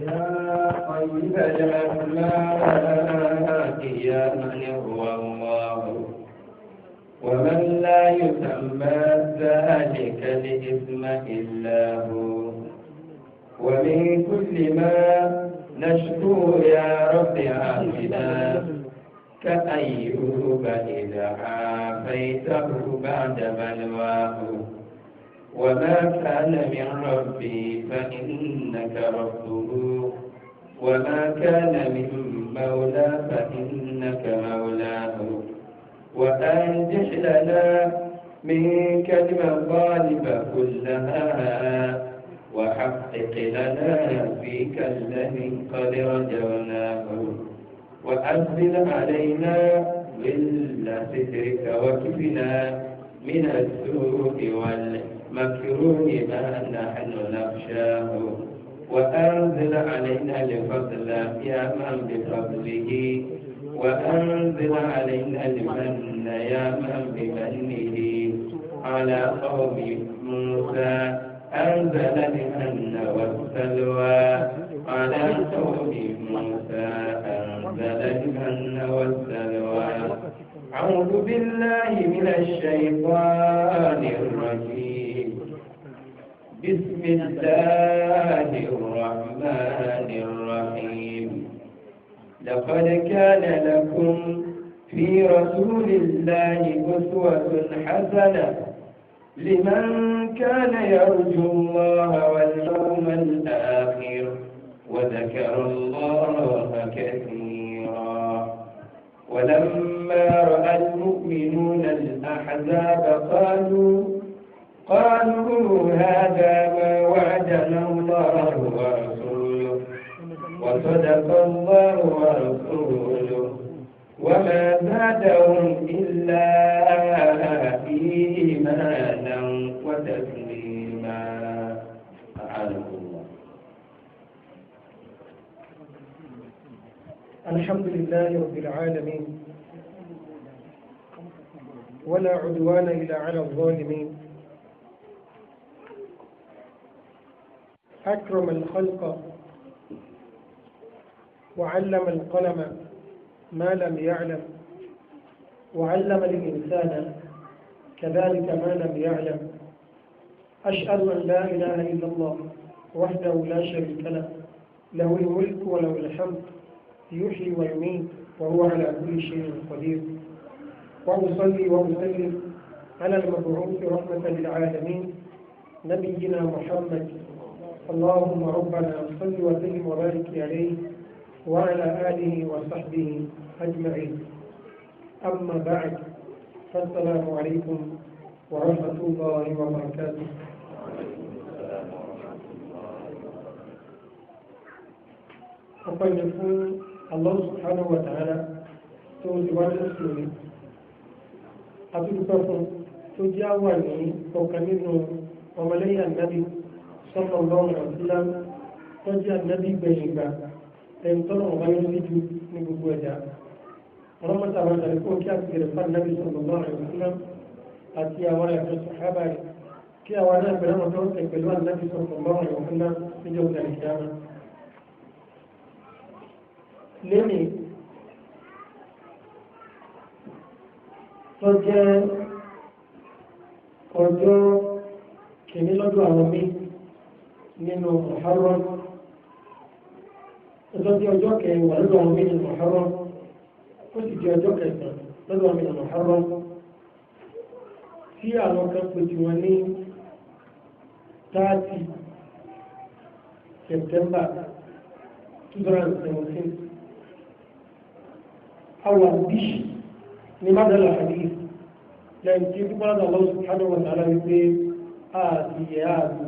يا طيب الأسماء يا من هو الله، ومن لا يسمى ذلك الاسم إلا هو. ومن كل ما نشكو يا رب عافنا، كأيوب إذا عافيته بعد بلواه. وما كان من ربي فإنك ربه، وما كان من مولى فإنك مولاه. وأنجح لنا منك المطالب كلها، وحقق لنا فيك الذي قد رجوناه. وأنزل علينا ظل سترك وكفنا من السوء والمكروه ما نحن نخشاه. وأنزل علينا الفضل يا من بفضله، وأنزل علينا المن يا من بمنه. على قوم موسى أنزل المن والسلوى، على قوم موسى أنزل المن والسلوى. أعوذ بالله من الشيطان الرجيم. بسم الله الرحمن الرحيم. لقد كان لكم في رسول الله أسوة حسنة لمن كان يرجو الله واليوم الآخر وذكر الله كثيرا. ولما رأى المؤمنون الأحزاب قالوا هذا ما وعدنا الله ورسوله وصدق الله ورسوله وما زادهم إلا إيمانا وتسليما. أعانكم الله. الحمد لله رب العالمين، ولا عدوان إلا على الظالمين. أكرم الخلق وعلم القلم ما لم يعلم، وعلم الإنسان كذلك ما لم يعلم. أشهد أن لا إله إلا الله وحده لا شريك له، له الملك وله الحمد، يحيي ويميت وهو على كل شيء قدير. وأصلي وأسلم على المبعوث رحمة للعالمين نبينا محمد. اللهم ربنا صل وسلم وبارك عليه وعلى آله وصحبه أجمعين. أما بعد، فالسلام عليكم ورحمة الله وبركاته. Ọpẹ́ ni fún Allah subhanahu wa ta'ala tó ti wá ní ìsinmi. Àtúntò fún tó jẹ́ àwà ní ọ̀kan nínú ọmọlẹ́yìn ànábì sallallahu alaihi wasallam tó jẹ́ ànábì gbẹ̀yìn ìgbà ẹni tọ́nà ọba yóò síjú ní gbogbo ẹ̀dá. Ọlọ́mọta àwọn àtàlẹ́kọ́ kí àti gẹ̀rẹ̀ fún ànábì sallallahu alaihi wasallam àti àwọn ẹ̀fẹ́ sàhábà rẹ̀ kí àwọn náà pẹ̀lú àwọn tó ń tẹ̀ pẹ̀lú ànábì sallallahu alaihi wasallam níjọ́ ìgbà. Lẹ́nìí tó jẹ́ ọjọ́ kìíní lọ́dọ̀ àwọn mí nínú Muharram, ọjọ́ tí ọjọ́ kẹwàá lọ́dọ̀ àwọn mí nínú Muharram, ó sì jẹ́ ọjọ́ kẹsàn-án lọ́dọ̀ àwọn mí nínú Muharram, tí àwọn kan pè tí wọ́n ní 30 September 2017. Àwọn bí ní mádàlá hadith lẹ́yìn tí pípọ́lá Allah subhanahu wa ta'ala wípé àti yẹ ààbò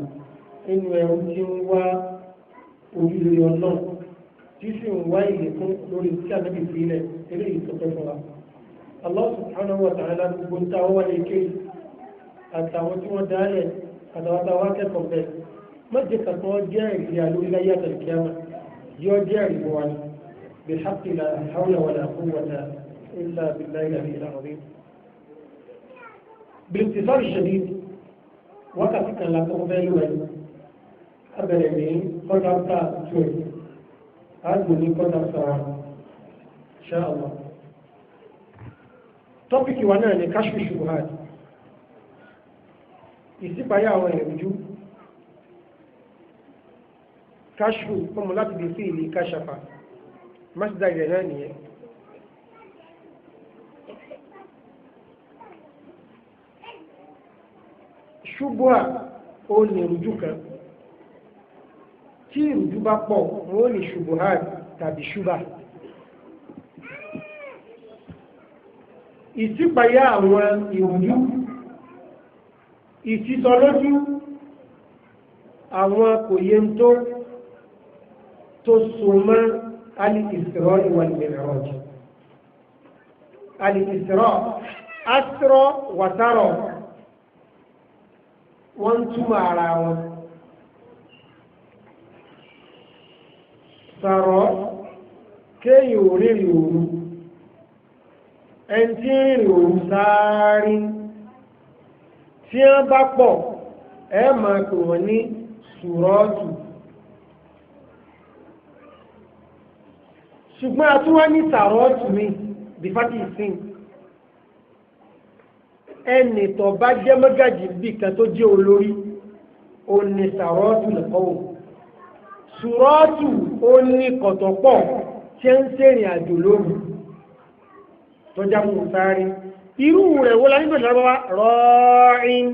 nínú ẹrù tí ń wá ojúlórí ọlọ́run tí sì ń wá ìlékún lórí tí ànábì fílẹ̀ eléyìí tó pẹ́ fún wa. Allah subhanahu wa ta'ala gbogbo ń ta wọ́n lè ké àtàwọn tí wọ́n dálẹ̀ àtàwọn táwọn akẹ́kọ̀ọ́ bẹ́ẹ̀ mọ́jẹ́ kankan jẹ́ ìrìn àlórí láyé àtàlùkíyàmá yóò jẹ́ ìrìn wa ni. بحق لا حول ولا قوة إلا بالله العلي العظيم. بالاختصار الشديد وقت كان لا تقبل abẹ̀rẹ̀ ní 12:15. Àgbò ní kọ́ta sára, insha Allah. Tọ́pìkì wa náà ni kashfu shubuhat, ìṣípayá àwọn ìrújú. Kashfu ọmọ láti bí sí ìlú kashafa, masdar rẹ̀ náà nìyẹn. Ṣubúà ó ní ìrújú kan. Tí ìrújú bá pọ̀, wọ́n ní ṣubuhat tàbí ṣúbà. Ìṣípayá àwọn ìrújú, ìsísọlójú àwọn kò yé ń tó so mọ́ al-Isra wal-Mi'raj. Al-Isra, asra wa sara, wọ́n túmọ̀ ara wọn. Sàrọ̀ kéèyàn ò rìnrìn òru, ẹni tí ń rìnrìn òru sáárín, tí wọ́n bá pọ̀ ẹ máa pè wọ́n ní sùrọ́ọ̀tù. Ṣùgbọ́n a tún wá ní sàrọ́ọ̀tù mi bí fati ìsìn. Ẹnì tó bá jẹ́ mọ́gàjì bí kan tó jẹ́ olórí, ó ní sàrọ́ọ̀tù lẹ́kọ̀ọ́. Sùrọ́ọ̀tù ó ní kọ̀tọ̀pọ̀ tí ń ṣèrìn àjò lóru tó já mú sáré. Irú rẹ̀ wọ́n la nígbà tí wọ́n rọ́ọ̀ín,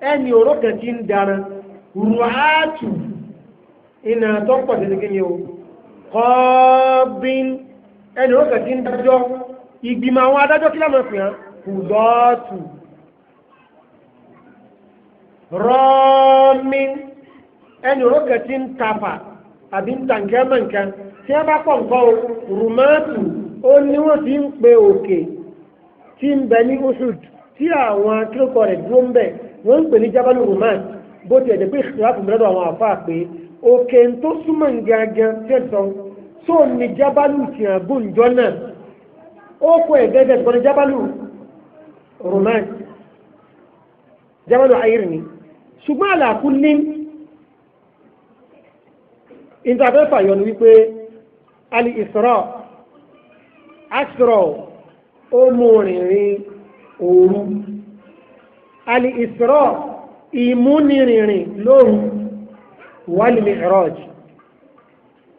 ẹni òró kan ti ń dara rùhátù iná tó pọ̀ sí kí ni o kọ́ọ̀bín, ẹni òró kan ti ń dájọ́. Ìgbìmọ̀ àwọn adájọ́ kí lámọ̀ fi hàn kùdọ́ọ̀tù. Rọ́ọ̀mín, ẹni òró kan ti ń tafà àbí ń tànkẹ́ mọ̀ nǹkan tí wọ́n bá pọ̀ nǹkan o rùmọ́ọ̀tù, ó ní wọ́n fi ń pe òkè tí ń bẹ ní Uhud tí àwọn akílùkọ rẹ̀ dúró ń bẹ̀, wọ́n ń pè ní Jabalu Rumat. Bó ti ẹ̀jẹ̀ pé ìṣòro mìíràn àwọn àfáà pé òkè tó súnmọ́ gangan tí ẹ̀ sọ tó ní Jabalu tí à gùnjọ́ náà, ó kó ẹ̀ gẹ́gẹ́ tó ní Jabalu Rumat, Jabalu Ayr ni. Ṣùgbọ́n àlàkù ní ìtàfẹ́fà yọ ni wípé al-Isra asra ó mú rìnrìn òru, al-Isra ìmúnirìnrìn lóru, wal-Mi'raj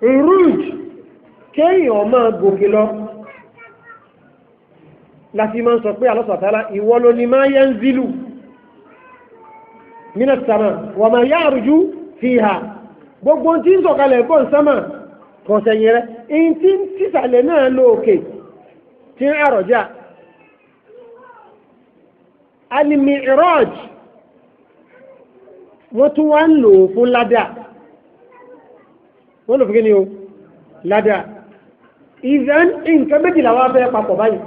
uruj kéèyàn máa gòkè lọ. Láti máa ń sọ pé Allah subhanahu wa ta'ala ìwọ ló ní ma yanzilu minas sama wa ma ya'ruju fiha, gbogbo tí ń sọ̀kalẹ̀ bọ́ ń sánmà kọ̀ọ̀sẹ̀yìn rẹ̀, in tí ń tìsàlẹ̀ náà lóòkè tí ń àrọ̀já. Al-Mi'raj wọ́n tún wá ń lò fún ládà, wọ́n lò fún kí ni o ládà. Ìzán nǹkan méjìlá wá fẹ́ papọ̀ báyìí.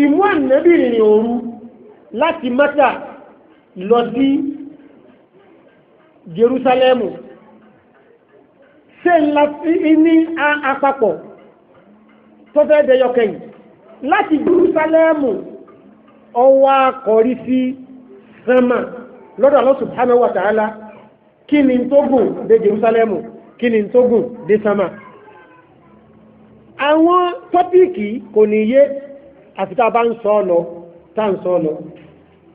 Ìmú ànábì rìnrìn òru láti Mákà lọ sí Jerúsálẹ́mù ṣé ńlá ní àpapọ̀ tó fẹ́ dẹyọ kẹyìn láti Jerúsálẹ́mù ọwọ́ akọrí sí sánmà lọ́dọ̀ Allah subhanahu wa ta'ala. Kí ni tó gùn dé Jerúsálẹ́mù, kí ni tó gùn dé sánmà? Àwọn tọ́pìkì kò ní yé àfi tá a bá ń sọ ọ lọ, tá à ń sọ ọ lọ.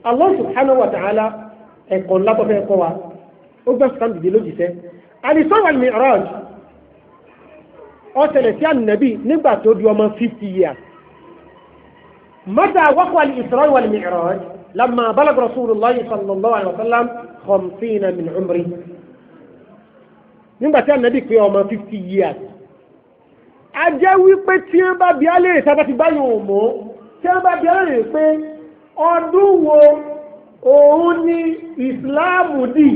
Allah subhanahu wa ta'ala ẹ̀kọ́ ńlá tó fẹ́ kọ́ wa, ó gbà sàn dìde lójijì. Al-Isra wal-Mi'raj ó ṣẹlẹ̀ sí ànàbì nígbà tó di ọmọ 50 years. Mata waqa al-Isra wal-Mi'raj lamma balagha Rasulullah sallallahu alayhi wa sallam 50 min umri. Nígbà tí ànàbì pé ọmọ 50 years. A jẹ́ wípé tí wọ́n bá bi alẹ́ sábà ti báyìí ò mọ́, tí wọ́n bá bi alẹ́ pé ọdún wo òun ni ìsìláàmù dì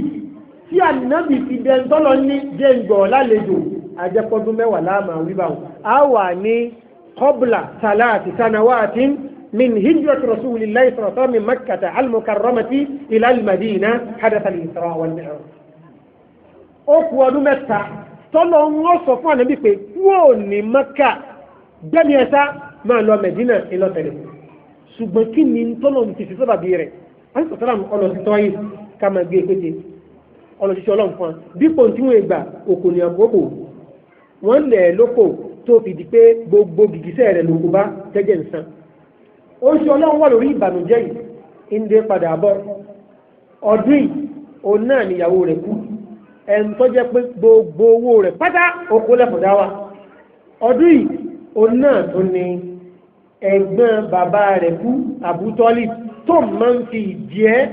tí ànábì fi dẹ́ntọ́lọ ní jẹ́ǹgbọ̀ lálejò, àjẹpọ̀dún mẹ́wàá láàmà wíbà wọn. A wà ní qabla salati sanawatin min hijrati rasulillahi sallallahu alaihi wasallam min makkata al-mukarramati ila al-madina hadatha al-isra wal-mi'raj. Ó kù ọdún mẹ́ta tọ́lọ ń wọ́n sọ fún ànábì pé kúò ní Mẹ́kà gbẹ́mi ẹ̀sá máa lọ Mẹ̀dínà ìlọtẹ̀lẹ̀. Ṣùgbọ́n kí ni tọ́lọ ti fi sábàbí rẹ̀? Àti sọ̀tàrà ọlọ́sí tọ́yì ká máa gbé pété ọlọ́síṣẹ́ ọlọ́run fún wa dípò tí wọ́n gbà òkò ní àkókò. Wọ́n lẹ̀ lóko tó fi di pé gbogbo gìgísẹ̀ rẹ̀ lóko bá tẹ́jẹ̀ ń san. Ó ń ṣe ọlọ́run wà lórí ìbànújẹ́ yìí ń dé padà bọ̀. Ọdún yìí òun náà níyàwó rẹ̀ kú. Ẹn tó jẹ́ pé gbogbo owó rẹ̀ pátá oko lẹ́fọ̀dá wa. Ọdún yìí òun náà tó ní ẹ̀gbọ́n bàbá rẹ̀ kú, Abu Talib, tó máa ń fi ìdí ẹ́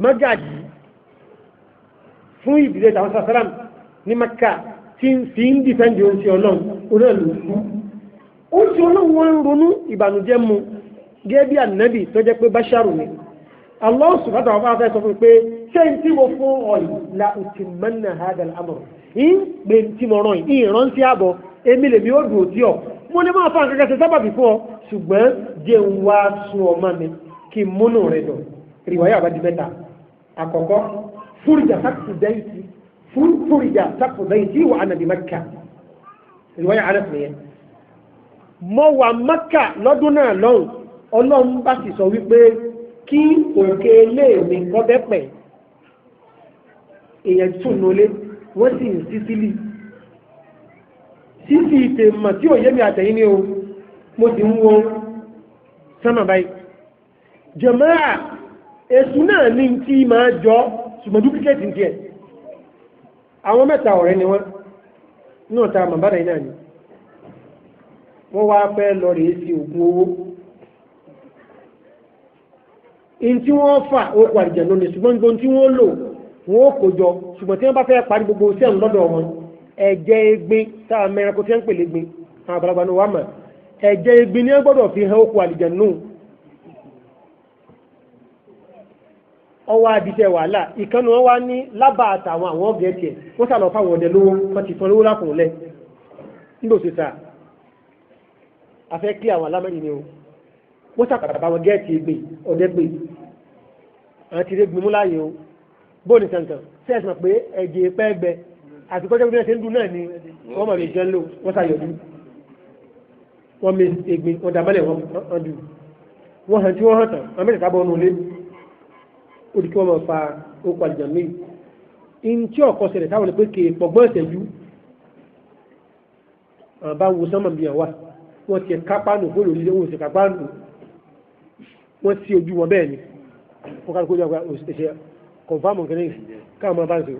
mọ́gàjì fún ìdílé tàwọn sàsálàm ní Maka tí ń fi ń dìfẹ́ǹdì oúnjẹ ọlọ́run onáàlú kú. Oúnjẹ ọlọ́run wọn ń ronú ìbànújẹ́ mu gẹ́gẹ́ bí ànábì tó jẹ́ pé báṣárù ni. Allah subhanahu wa ta'ala fẹ́ sọ fún mi pé ṣé n tí mo fún ọ yìí la utimmanna hadha al-amr ń pè tí mo rán yìí ìrántí àbọ̀ èmi lèmi ó dùn òtí ọ mo ní máa fa nǹkan kẹsẹ̀ sábàbí fún ọ ṣùgbọ́n jẹ́ ń wá sun ọmọ mi kí n múnú rẹ dùn. Rìwáyà bá di mẹ́ta. Àkọ́kọ́, fúrìjà sákùú bẹ́ẹ̀tì fúrìjà sákùú bẹ́ẹ̀tì wà á nàbí Mẹ́kà. Rìwáyà Anas nìyẹn. Mo wà Mẹ́kà lọ́dún náà lọ́hùn, Ọlọ́run bá sì sọ wípé kí òkè ilé mi kọ́ bẹ́ pẹ̀. Èèyàn tún nulẹ̀, wọ́n sì ń sí sílì. Sísì ìtèmọ̀ tí ò yé mi àtẹ̀yìn ni o, mo sì ń wo sánmà báyìí. Jàmáà, èṣù náà ní tí máa jọ ṣùgbọ́n dúpíkẹ́tì tiẹ̀. Àwọn mẹ́ta ọ̀rẹ́ ni wọ́n náà ta màbára yìí náà ni. Wọ́n wá fẹ́ lọ rèé sí ògùn owó. In tí wọ́n fà okùn àlìjẹ̀nú ni, ṣùgbọ́n gbogbo tí wọ́n lò wọ́n ó kó jọ, ṣùgbọ́n tí wọ́n bá fẹ́ parí gbogbo sẹ́ẹ̀n lọ́dọ̀ wọn, ẹ̀jẹ̀ egbin tá a mẹ́ranko tí wọ́n ń pè légbin, àwọn àgbàlagbà ní wàá mọ̀, ẹ̀jẹ̀ egbin ni wọ́n gbọ́dọ̀ fi hàn okùn àlìjẹ̀nú. Ọwọ́ adìsẹ́ wàhálà ìkànnì wọn wá ní lábà àtàwọn àwọn ọ̀gẹ̀ẹ́tì ẹ̀ wọ́n sàlọ̀ fáwọn ọ̀dẹ lówó, wọ́n ti fọn lówó lákùnrin nígbà òṣèṣà afẹ́ kí àwọn alámẹ́rin ni o. Wọ́n sàpàdà bá wọn gẹ́ẹ̀tì egbè ọ̀dẹ gbè àwọn ti rí gbimú láàyè o. Bóòlù kankan sẹ́ẹ̀sì mọ̀ pé ẹ̀jẹ̀ pẹ́ gbẹ àti kọjá bí wọ́n ṣe ń dun náà ni wọ́n mọ̀ lè jẹ́ lò. Wọ́n sàyọ̀dú wọ́n mi egbè wọ́n dàbálẹ̀ wọ́n dù wọ́n hàn tí wọ́n hàn tán wọ́n mẹ́tẹ̀ẹ̀ta bọ́ nulẹ̀ ó di kí wọ́n máa fa okò àlìjàmí yìí. Ntí ọkọ ṣẹlẹ̀ táwọn pé kè pọ̀gbọ́n ìṣẹ́jú àwọn bá wo sánmà bí wà wọ́n ti kápánu kó lórí wọn ò sì kápánu wọ́n sí ojú wọn bẹ́ẹ̀ ni wọ́n ká kó jọ òṣìṣẹ́ kọ̀nfàmù kìíní káwọn máa bá ń sọ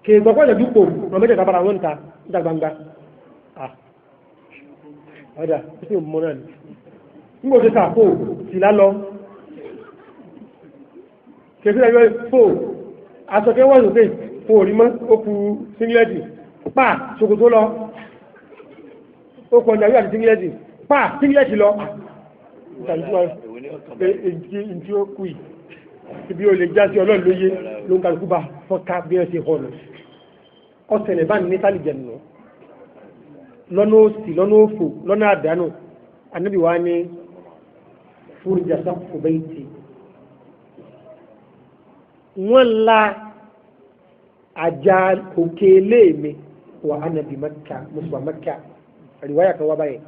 kè gbọ́kọ́ ìṣẹ́jú pò wọn mẹ́tẹ̀ẹ̀ta bára wọn ta níta gbangba. Ọ̀dà ó sì mọ náà ni nígbà tó sàpò sì lálọ kẹfí ẹgbẹ́ fò asọ̀kẹ́ wọ́n sókè fò rí mọ́ ó kú síngilẹ́tì pa ṣòkòtò lọ ó kọ ọ̀nà àti síngilẹ́tì pa síngilẹ́tì lọ ntí ó kú yìí ibi ó lè já sí ọlọ́run lóye ló ń kálukú bá fọ́nká bí wọ́n ṣe họnù ọ̀sẹ̀lẹ̀ bá ní sálì jẹ̀nù lọ́nà òsì lọ́nà òfò lọ́nà àdánù. Ànábì wa ní fúrìjà sáfù bayti wọ́n la àjà òkè léèmí wà ánàbì Mẹ́kà mùsùlùmí Mẹ́kà. Ìrìwáyà kan wá báyìí.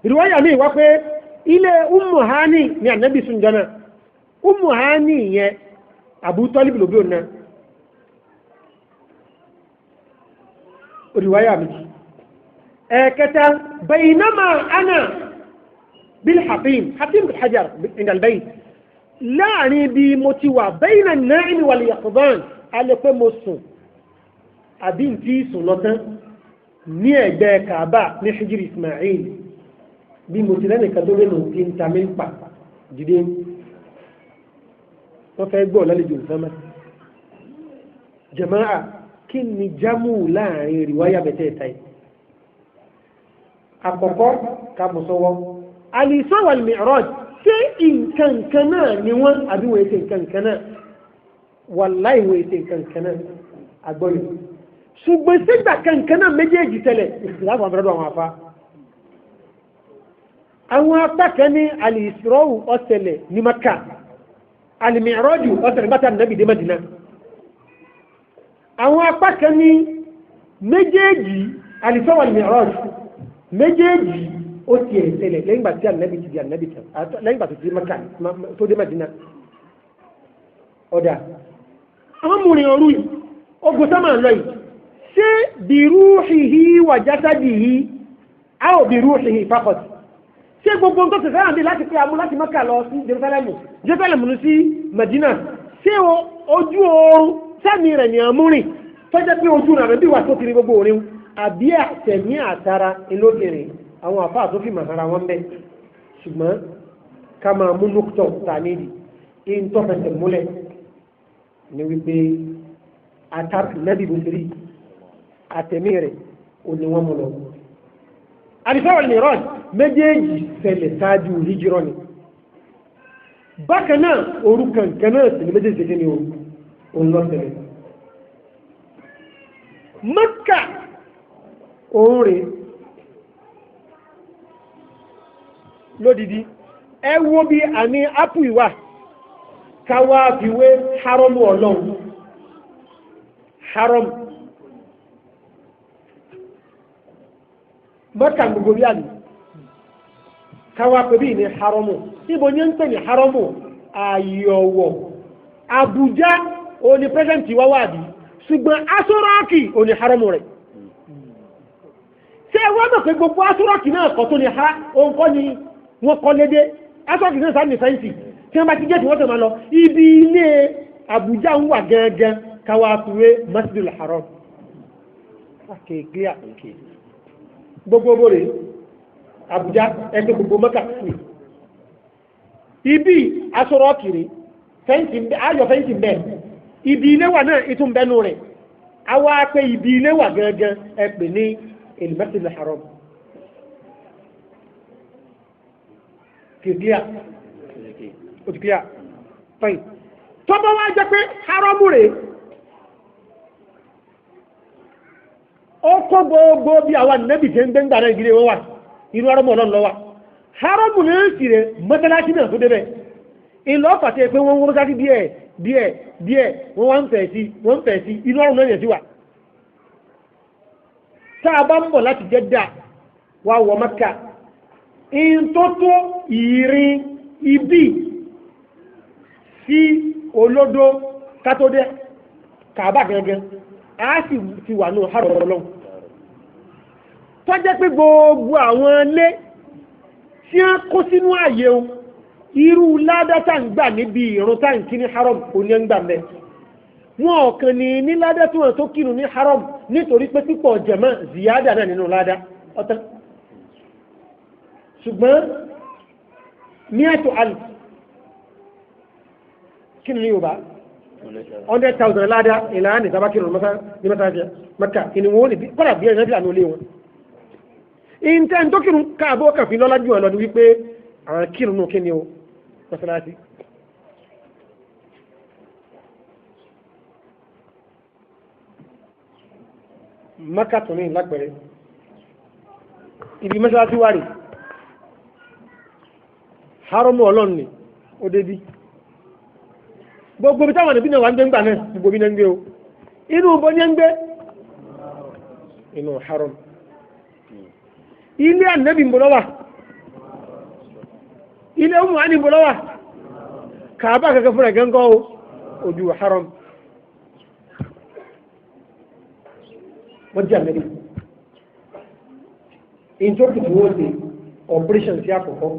Ìrìwáyà mi wá pé ilé Ummu Hani ni ànábì sùn jọ́nà. Ummu Hani yẹn Abu Talib ló bí òun náà. Ìrìwáyà mi. Ẹ̀kẹta, baynama ana bil Hatim, Hatim bil Hajar inda al-bayt. Láàrin bí mo ti wà bayna an-na'im wal-yaqdan, a lè pé mo sùn àbí n tí sùn lọ́tán ní ẹ̀gbẹ́ Kaaba ní Hijr Ismail, bí mo ti lẹ́nìkan tó lẹ́nu tí ń ta mí pa dìde wọ́n fẹ́ gbọ́ lálejò ìsánmà. Jàmáà, kí ni jámù láàrin rìwáyà mẹ́tẹ̀ẹ̀ta yìí? Àkọ́kọ́ ká mọ̀ sọ́wọ́ al-Isra wal-Mi'raj, ṣé nǹkan kan náà ni wọ́n àbí wọ́n ṣe nǹkan kan náà? Wàláì wọ́n ṣe nǹkan kan náà àgbọ̀yọ̀. Ṣùgbọ́n sígbà kankan náà méjèèjì tẹ̀lẹ̀ ìsìláàfù àbúrò àwọn afá. Àwọn apá kan ní al-Isra'u ó ṣẹlẹ̀ ní Maka, al-Mi'raju ó ṣẹlẹ̀ bàtà nàbì dé Madina. Àwọn apá kan ní méjèèjì al-Isra wal-Mi'raj méjèèjì ó ti ẹ̀ ṣẹlẹ̀ lẹ́yìn ìgbà tí ànábì ti di ànábì tán, lẹ́yìn ìgbà tó di Maka tó dé Madina. Ọ̀dà àwọn múrin òru yìí ogun sámà ń lọ yìí Ṣé biruhihi wa jasadihi aw biruhihi faqat? Ṣé gbogbo nǹkan ṣẹ̀ṣẹ̀ àbí láti pé amú láti Mẹ́kà lọ sí Jerusalem, Jerusalem lọ sí Medina, ṣé ojú oorun sẹ́mi rẹ̀ ní àmúrìn tó jẹ́ pé ojú rẹ̀ bí wà tó ti rí gbogbo orin àbí àtẹ̀mí àtara elóbìnrin? Àwọn àfáà tó fi màhara wọn bẹ́ẹ̀, ṣùgbọ́n ká máa mú nùtọ̀ ta nídìí in tó fẹsẹ̀ múlẹ̀ ní wípé nẹ́bí bó ṣe rí àtẹ̀mí rẹ̀ ò ní wọ́n mú lọ. Àdìsáwọ̀ Miraj méjèèjì ṣẹlẹ̀ ṣáájú hijirọ́ ni. Bákan náà òru kankan náà sì ní méjèèjì kí ni òun lọ ṣẹlẹ̀. Mẹ́kà òun rè lódìdí, ẹ wo bí àmì ápù ìwà káwá fi wé haramu ọlọ́run, haram Mẹ́kà gbogbo bí àmì káwá pé bí ní haramu. Níbo ní ń pè ní haramu? Àyọ̀wọ̀ Àbújá òní pẹ́sẹ̀ntì wá wà bí, ṣùgbọ́n asọ́rọ́ọ̀kì òní haramu rẹ̀. Ṣé wọ́n mọ̀ pé gbogbo asọ́rọ́ọ̀kì náà kọ́ tó ní ha òun kọ́ ni wọ́n kọ́ lédè asọ́rọ́ọ̀kì náà sáà ní fẹ́ǹsì tí wọ́n bá ti gẹ́ẹ̀tì wọ́n tẹ̀ máa lọ ibi ilé Àbújá ń wà gángan káwá fiwé Masjidul Haram. Gbogbo bóre Àbújá ẹgbẹ́ gbogbo Mẹ́kà fún ibi asọ́rọ́ọ̀kì rẹ̀ fẹ́ǹsì ayọ̀ fẹ́ǹsì bẹ́ẹ̀ ibi ilé wà náà ìtún bẹ́nu rẹ̀ àwa pé ibi ilé wà gángan ẹ pè ní al-Masjid al-Haram. Kìkìlíà òtìkìlíà fẹ́yìn tọ́bọ̀ wá jẹ́ pé haramu rẹ̀ ó kó gbogbo bí àwa nẹ́bì tẹ́ ń gbé ń gbà náà ìdílé wọn wà inú haramu ọlọ́run ló wà. Haramu náà sì rẹ̀ mọ́sálásí náà tó débẹ̀ ìlú ọ̀fà tẹ́ pé wọ́n wọ́n sáré díẹ̀ díẹ̀ díẹ̀ wọ́n wá ń fẹ̀ sí wọ́n ń fẹ̀ sí inú ọ̀run náà yẹn sí wà. Tá a bá ń bọ̀ láti Jẹ́dà wá wọ Mẹ́kà, in tó tó ìrìn ibi sí olódó kátódé Kàábà gẹ́gẹ́ a sì ti wà ní ọ̀hárọ̀ ọlọ́run. Tó jẹ́ pé gbogbo àwọn ilé tí wọ́n kó sínú ààyè o irú ládá tá ń gbà níbi ìrun tá ń kí ní haram òní ń gbà mẹ́. Wọn ọ̀kan ní ní ládá tí wọn tó kírun ní haram nítorí pé pípọ̀ jẹ̀mọ́ ziyada náà nínú ládá ọ̀tán. Ṣùgbọ́n miatu alif kí ni Yorùbá 100,000 ládá ìlànà ìtàbá kírun ní mọ́sáàsì Mẹ́kà ìní wọn ò ní kọ́lá bí ẹ̀rọ ìlànà olé wọn. Ìntẹ́ tó kírun káàbọ̀ kàfin lọ́lá jù wọn lọ ni wípé àwọn kírun náà kí ni o mọ́sálásí. Maka tó ní lápẹẹrẹ ibi mọ́sálásí wà rí haramu ọlọ́run ni ó débí gbogbo bí táwọn ẹbí náà wà ń gbé ńgbà náà gbogbo bí náà ń gbé o inú bó ní ń gbé inú haram. Ilé ànábì ń bọ̀ lọ́wà, ilé ọmọ wa ní bọ̀ lọ́wà, Kàábà kankan fúnra gángan o ojú haram. Wọ́n jẹ́ ànábì ìjọ́kùtù wọ́n ṣe operation sí àkọ́kọ́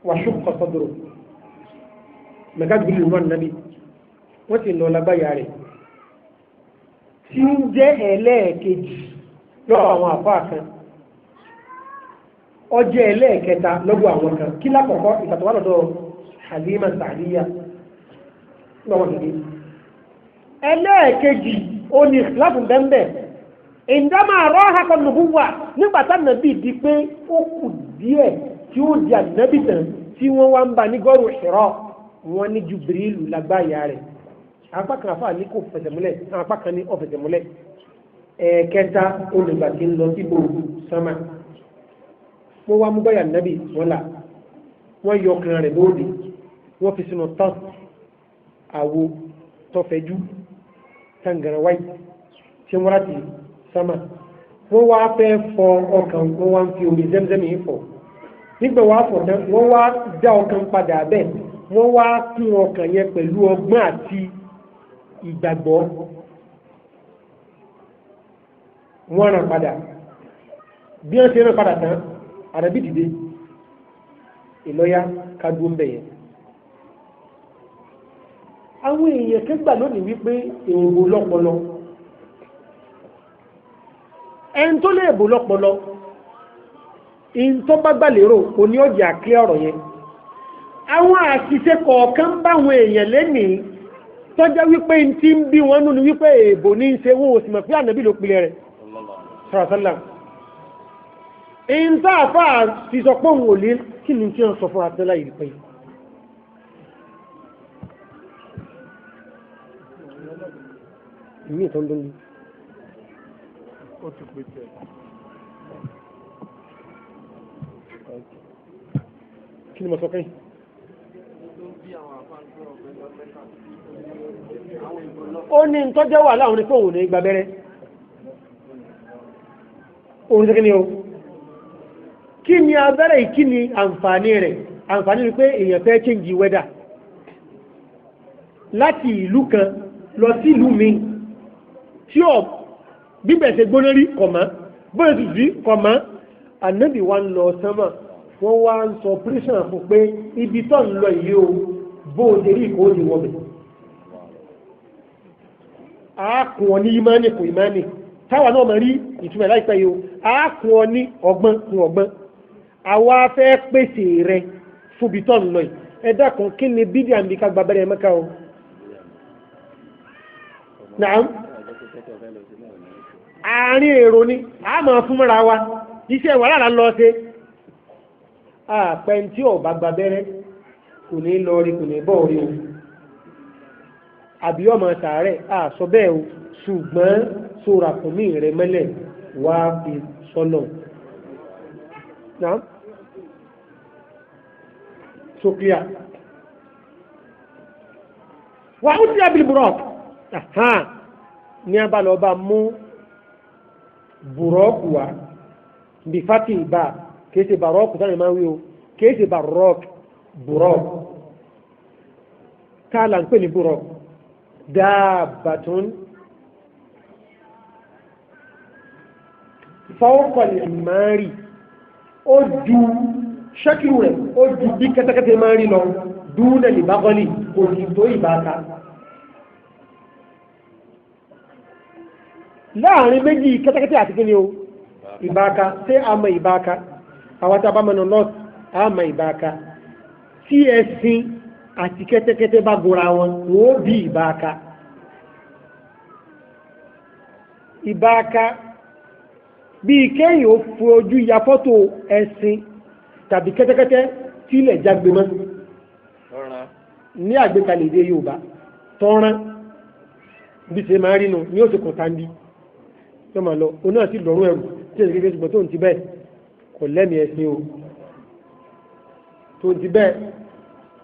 wà ṣùkọ́ sọ́dọ̀rọ̀ mẹ́gàdùgbìlì wọn nàbí wọ́n ti lọ lágbáyà rẹ̀ tí ń jẹ́ ẹlẹ́ẹ̀kejì lọ́wọ́ àwọn àfáà kan, ọjẹ́ ẹlẹ́ẹ̀kẹta lọ́gbọ̀ àwọn kan. Kí lákọ̀ọ́kọ́ ìtàtọ̀wà lọ́dọ̀ Halima Sa'diya lọ́wọ́ dìde. Ẹlẹ́ẹ̀kejì ó ní láfún bẹ́ẹ̀ ìdámà rọ́ọ̀hà nùbú wà nígbà tá nàbí di pé ó kù díẹ̀ tí ó di ànábì tán tí wọ́n wá ń ba ní gọ́rù Hira, wọ́n ní Jibrilu lágbáyà rẹ̀. Apá kan àfáà ní kò fẹsẹ̀ múlẹ̀, apá kan ní ó fẹsẹ̀ múlẹ̀. Ẹ̀ẹ̀kẹta olùgbà tí ń lọ sí gbòòrò sánmà wọ́n wá mú báyà nàbì wọ́n là wọ́n yọ ọkàn rẹ̀ lóde, wọ́n fi sínú tán àwo tọ́fẹ̀jú tangara wáyé tí wọ́n láti sánmà. Wọ́n wá fẹ́ fọ ọkàn, wọ́n wá ń fi omi zẹ́mzẹ́mì fọ̀. Nígbà wàá fọ̀ tán wọ́n wá dá ọkàn padà bẹ́ẹ̀, wọ́n wá kún ọkàn yẹn pẹ̀lú ọgbọ́n àti ìgbàgbọ́. Wọ́n rán padà. Bí wọ́n ṣe rán padà tán, ànábì dìde ìlọ́yà kájú ń bẹ̀yẹ. Àwọn èèyàn kẹgbà lónìí wípé èrò lọ́pọlọ, ẹni tó lè bò lọ́pọlọ in tó bá gbà lérò òní ọjà àkílẹ̀ ọ̀rọ̀ yẹn. Àwọn àṣìṣe kọ̀ọ̀kan báwọn èèyàn lénìí tọ́jọ́ wípé n ti ń bí wọn nínú wípé èèbò ní í ṣe, wọn ò sì mọ̀ pé ànábì ló pilẹ̀ rẹ̀ sọ̀rọ̀sọ́là. In tá àfà fi sọ pé òun ò lè kí ni tí wọ́n sọ fún àtẹ́lá yìí pé ìmí ìtọ́ ń dún ní. Ó ti pè tẹ̀. Kí ni mo sọ kẹ́yìn? Ó ní tọ́jọ́ wà láwọn onífẹ́ òun ní gbàbẹ́rẹ́ òun ní o. Kí ni abẹ́rẹ́ yìí, kí ni àǹfààní rẹ̀? Àǹfààní ni pé èèyàn fẹ́ change weather láti ìlú kan lọ sí ìlú mi tí ọ bíbẹ̀ ṣe gbóná rí kọ̀mọ́, bóyá ti rí kọ̀mọ́. Ànábì wa ń lọ sánmà, wọ́n wá ń sọ pírísàn fún pé ibi tó ń lọ yìí o, bó o ṣe rí ìkó o ti wọbẹ̀. Àákùn ọ ní ìmánì kò ìmánì táwa náà máa rí ìtumọ̀ láìpẹ́ yìí o. Àákùn ọ ní ọgbọ́n kún ọgbọ́n, àwa fẹ́ pèsè rẹ fúbi tó ń lọ yìí. Ẹ dákun, kí ni bídí àmì ká gba abẹ́rẹ́ Mẹ́kà o? Nàám, àárín èrò ni a máa fún mọ́ra wa, iṣẹ́ wàhálà lọ ṣe. Àpẹ tí ọba gba abẹ́rẹ́ kò ní lọ rí, kò ní bọ̀ rí o, àbí ọmọ sàárẹ̀ àsọ bẹ́ẹ̀ o, ṣùgbọ́n sóra kùn mí rẹ mẹ́lẹ̀ wá fi sọ́nà. Nàám, so clear. Wà ó ti abil burọ́k ní abalọ̀ ọba mú burọ́kù wa bí fati ìbá kìí ṣe barọ́kù táwọn máa ń wí o, kìí ṣe barọ́k, burọ́kù tá a là ń pè ní burọ́kù dáàbàtún fawqal mari, ó ju ṣẹ́kìrù rẹ̀, ó ju bí kẹ́tẹ́kẹ́tẹ́ máa ń rí lọ, dúnà lè bákọ́lì kò sì tó ìbáka. Láàrin méjì kẹ́tẹ́kẹ́tẹ́ àti kíni o ìbáka, ṣé a mọ ìbáka? Àwọn tí a bá mọ north a mọ ìbáka. Tí ẹṣin àti kẹ́tẹ́kẹ́tẹ́ bá gora wọn, wọ́n ó bí ìbáka. Ìbáka bíi kéèyàn ó fi ojú ya fọ́tò ẹṣin tàbí kẹ́tẹ́kẹ́tẹ́ tí ilẹ̀ jágbe mọ́ ní àgbékalẹ̀ èdè Yorùbá tọ́rán bí ṣe máa rí nu ní oṣù kan tàǹdí tó máa lọ, òun náà sì lọ́rùn ẹrù tí èsì kékeré, ṣùgbọ́n tó ń ti bẹ́ẹ̀ kò lẹ́mìí ẹṣin o, tó ń ti bẹ́ẹ̀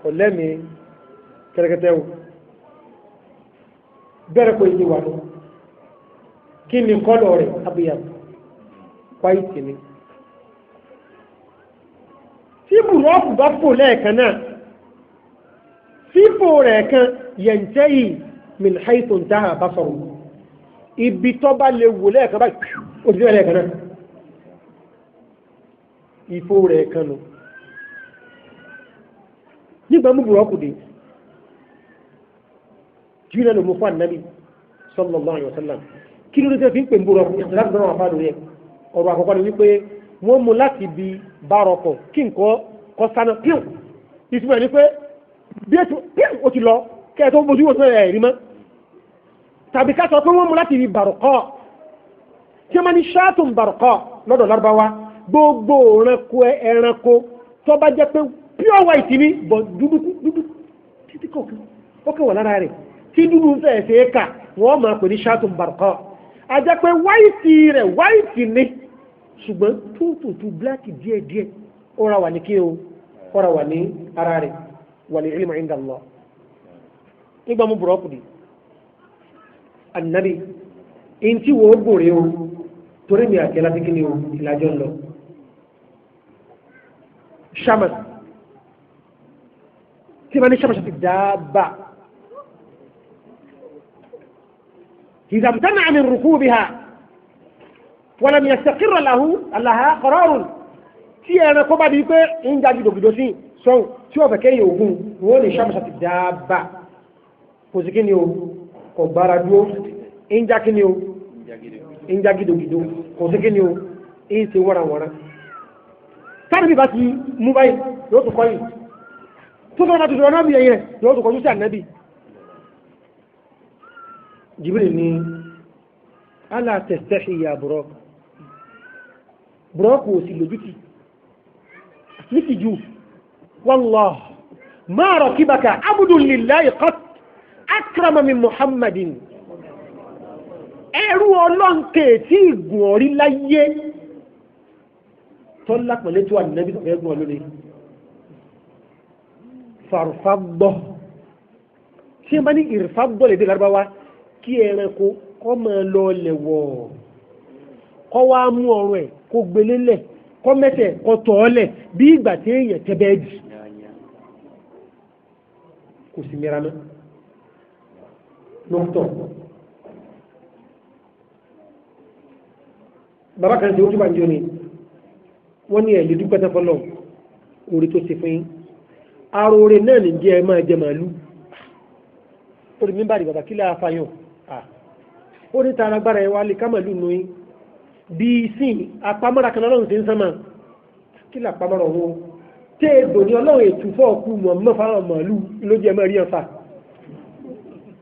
kò lẹ́mìí kẹ́tẹ́kẹ́tẹ́ o. Bẹ́ẹ̀rẹ̀ kò yí wà lọ. Kí ni kọ́lọ̀ rẹ̀? Abiyam, white ni. Tí bùrọ́ọ̀kù bá fò lẹ́ẹ̀kan náà, fífò rẹ̀ kan yẹ̀ǹtẹ́yì min haythu intaha basaru, ibi tó bá lè wò lẹ́ẹ̀kan báyìí, ó ti dé lẹ́ẹ̀kan náà, ìfò rẹ̀ kan nù. Nígbà mú bùrọ́ọ̀kù dé, jùlọ ló mú fún ànábì sallallahu alaihi wasallam. Kí ló dé tẹ́ fi ń pè ń bùrọ́ọ̀kù? Láti bá wọn fà lórí ẹ̀, ọ̀rọ̀ àkọ́kọ́ ni wípé wọ́n mú láti bi bárọkọ̀ kí nǹkan kọ́ sáná píù. Ìtumọ̀ ní pé bí ètò píù ó ti lọ kẹ́ ẹ̀ tó bójú wò tó ẹ̀ rí mọ́. Tàbí ká sọ pé wọ́n mú láti bi bàrọ̀kọ́, tí wọ́n máa ní ṣáàtùn bàrọ̀kọ́ lọ́dọ̀ Lárúbáwá, gbogbo ẹranko ẹranko tó bá jẹ́ pé pure white ni bọ̀ dúdú dúdú títí kọ̀ọ̀kan ó kẹ́ wà lára rẹ̀ tí dúdú ń fẹ́ ṣe é kà, wọ́n máa pè ní ṣáàtùn bàrọ̀kọ́. A jẹ́ pé white rẹ̀ white ni, ṣùgbọ́n tútùtù black díẹ̀díẹ̀ ó ra wà ní kí o, ó ra wà ní ara rẹ̀. Wal ilmu inda Allah. Nígbà mú bùrọ́kù di annabi in tí wọ́n gòrè o, torí mi àti ẹláti kí ni o ìlàjọ ń lọ shamas tí ma ní shamas ti dáàbà idha imtana'a min rukubiha. Walam yastaqirra lahu alaha qararun. Tí ẹranko bá di pé ń já gidogido sí sọ́hùn tí ó fẹ́ kẹ́yìn ogun wọ́n lè ṣàmùsà ti dáàbà. Kò sí kí ni o, kò gbára dúró, ń já kí ni o, ń já gidogido, kò sí kí ni o, ń ṣe wọ́nrawọ́nra. Táàbí bí bá ti mú báyìí yóò tún kọ́ yìí. Tó tọ́ bá ti sọ̀rọ̀ náà bí ẹ̀yìn rẹ̀ yóò tún kọjú sí ànábì. Jibril ní ala testahi ya Buraq. Buraq kò sí lójútì. Nítìjú, wallah, ma rakibaka abdun lillahi qat akrama min Muhammadin. Ẹrú ọlọ́nkè tí ìgùn ọ̀rí láyé tọ́lá pẹ̀lẹ́ tó ànábì tọ̀fẹ́ gùn ọlọ́lẹ̀. Farfagbọ́. Tí wọ́n bá ní ìrfàgbọ́ lè dé Lárúbáwá, kí ẹranko kọ́ máa lọ lẹ̀wọ̀, kọ́ wá mú ọrùn ẹ̀ kó gbélélẹ̀, kọ́ mẹ́sẹ̀ kọ́ tọ̀ ọ́ lẹ̀ bí ìgbà tí èèyàn tẹ́ bẹ́ẹ̀dì. Kò sí mìíràn mọ́. Lọ́tọ̀. Bàbá kan ṣe ó túbà ń jọ ni, wọ́n ní ẹ̀lẹ́ dúpẹ́ tẹ́fọ́lọ́ orí tó ṣe fún yín. Ara oore náà ní jẹ́ ẹ máa jẹ màálù. Orí mi bá rí bàbá kí láà fàyàn. Ó ní tara agbára ẹ wá lè ká màálù nù yín. Bí sìn àpamọ́ra kan lọ́rùn sí ń sánmà. Kí là pamọ́ra ọ̀hún? Tẹ́ èdò ní ọlọ́run ètùfọ́ ọkú mọ̀ mọ́ fáwọn màálù lójú ẹ máa rí ọ̀fà.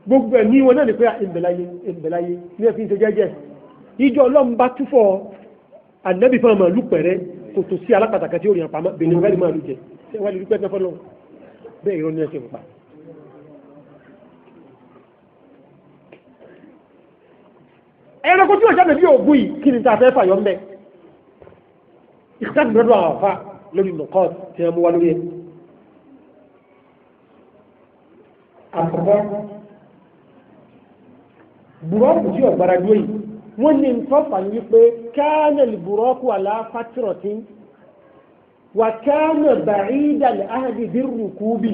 Gbogbo ẹ̀mí wọn náà ní pé ìbẹ̀láyé ìbẹ̀láyé ní ẹ fi ń ṣe jẹ́jẹ́. Ìjọ ọlọ́run bá túfọ̀ ànábì fún màálù pẹ̀rẹ́ kò tó sí alápàtàkì tí ó rí àpamọ́ bèèrè wẹ́lì máa lù jẹ ṣé wà lè rí pẹ́ẹ́pẹ́ fọ́lọ́ bẹ́ẹ̀ irọ́ ní ẹsẹ̀ ń pa. Ẹranko tí òṣèlú bí ògùn yìí kí ni tá a fẹ́ fàyọ ń bẹ? Ìkíkà gbọdọ̀ àwọn àfa lórí nǹkan tí wọ́n mú wá lórí ẹ̀. Àkọ́kọ́ búrọ́ọ̀kù tí ọ̀gbára dúró yìí wọ́n ní nǹkan fà ní wípé káánà búrọ́ọ̀kù àlàáfàtìrọ̀tì wà káánà bàídà àhàdì bí rùkúbì.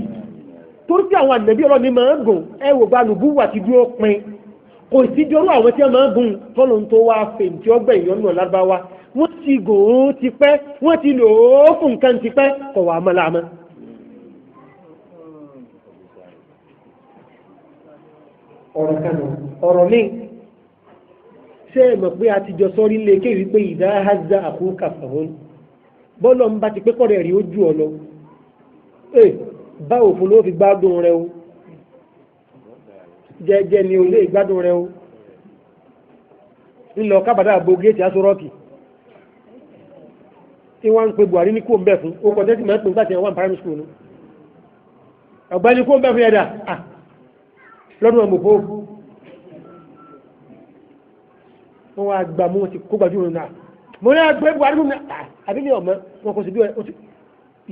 Torí tí àwọn ànàbí ọlọ́ni máa ń gùn ẹ wò bá nùbú wà ti dúró pin kò sí jọrú àwọn tí wọ́n máa ń gùn tọ́lọ́ tó wá fèm tí ó gbẹ̀yìn ọ̀nà lárúbáwá. Wọ́n ti gùn ún ti pẹ́, wọ́n ti lò ó fún nǹkan ti pẹ́, kọ̀ wá mọ́ láàmú. Ọ̀rọ̀ kan nù, ọ̀rọ̀ míì ṣé ẹ mọ̀ pé a ti jọ sọ́rí lé kéwì pé ìdá hazza àkókà fàwọn bọ́lọ̀ ń bá ti pé kọ́rẹ̀ rí ojú ọ lọ. Ẹ bá òfin ló fi gbádùn rẹ o, jẹ́jẹ́ ni o lè gbádùn rẹ o. Ńlọ kábàdà bo géètì aṣọ rọ́ọ̀kì tí wọ́n ń pe Buhari ní kó ń bẹ̀ fún ó kọjá sí máa ń pè nígbà tí wọ́n wà ní primary school nu. Ọ̀gbẹ́ni kó ń bẹ̀ fún yẹn dà lọ́dún ọmọ wọ́n wá gbà mú wọn ti kó gbajúmọ̀ náà. Mo ní agbẹ́ Buhari mú mi àbí ní ọmọ wọn kò sí bí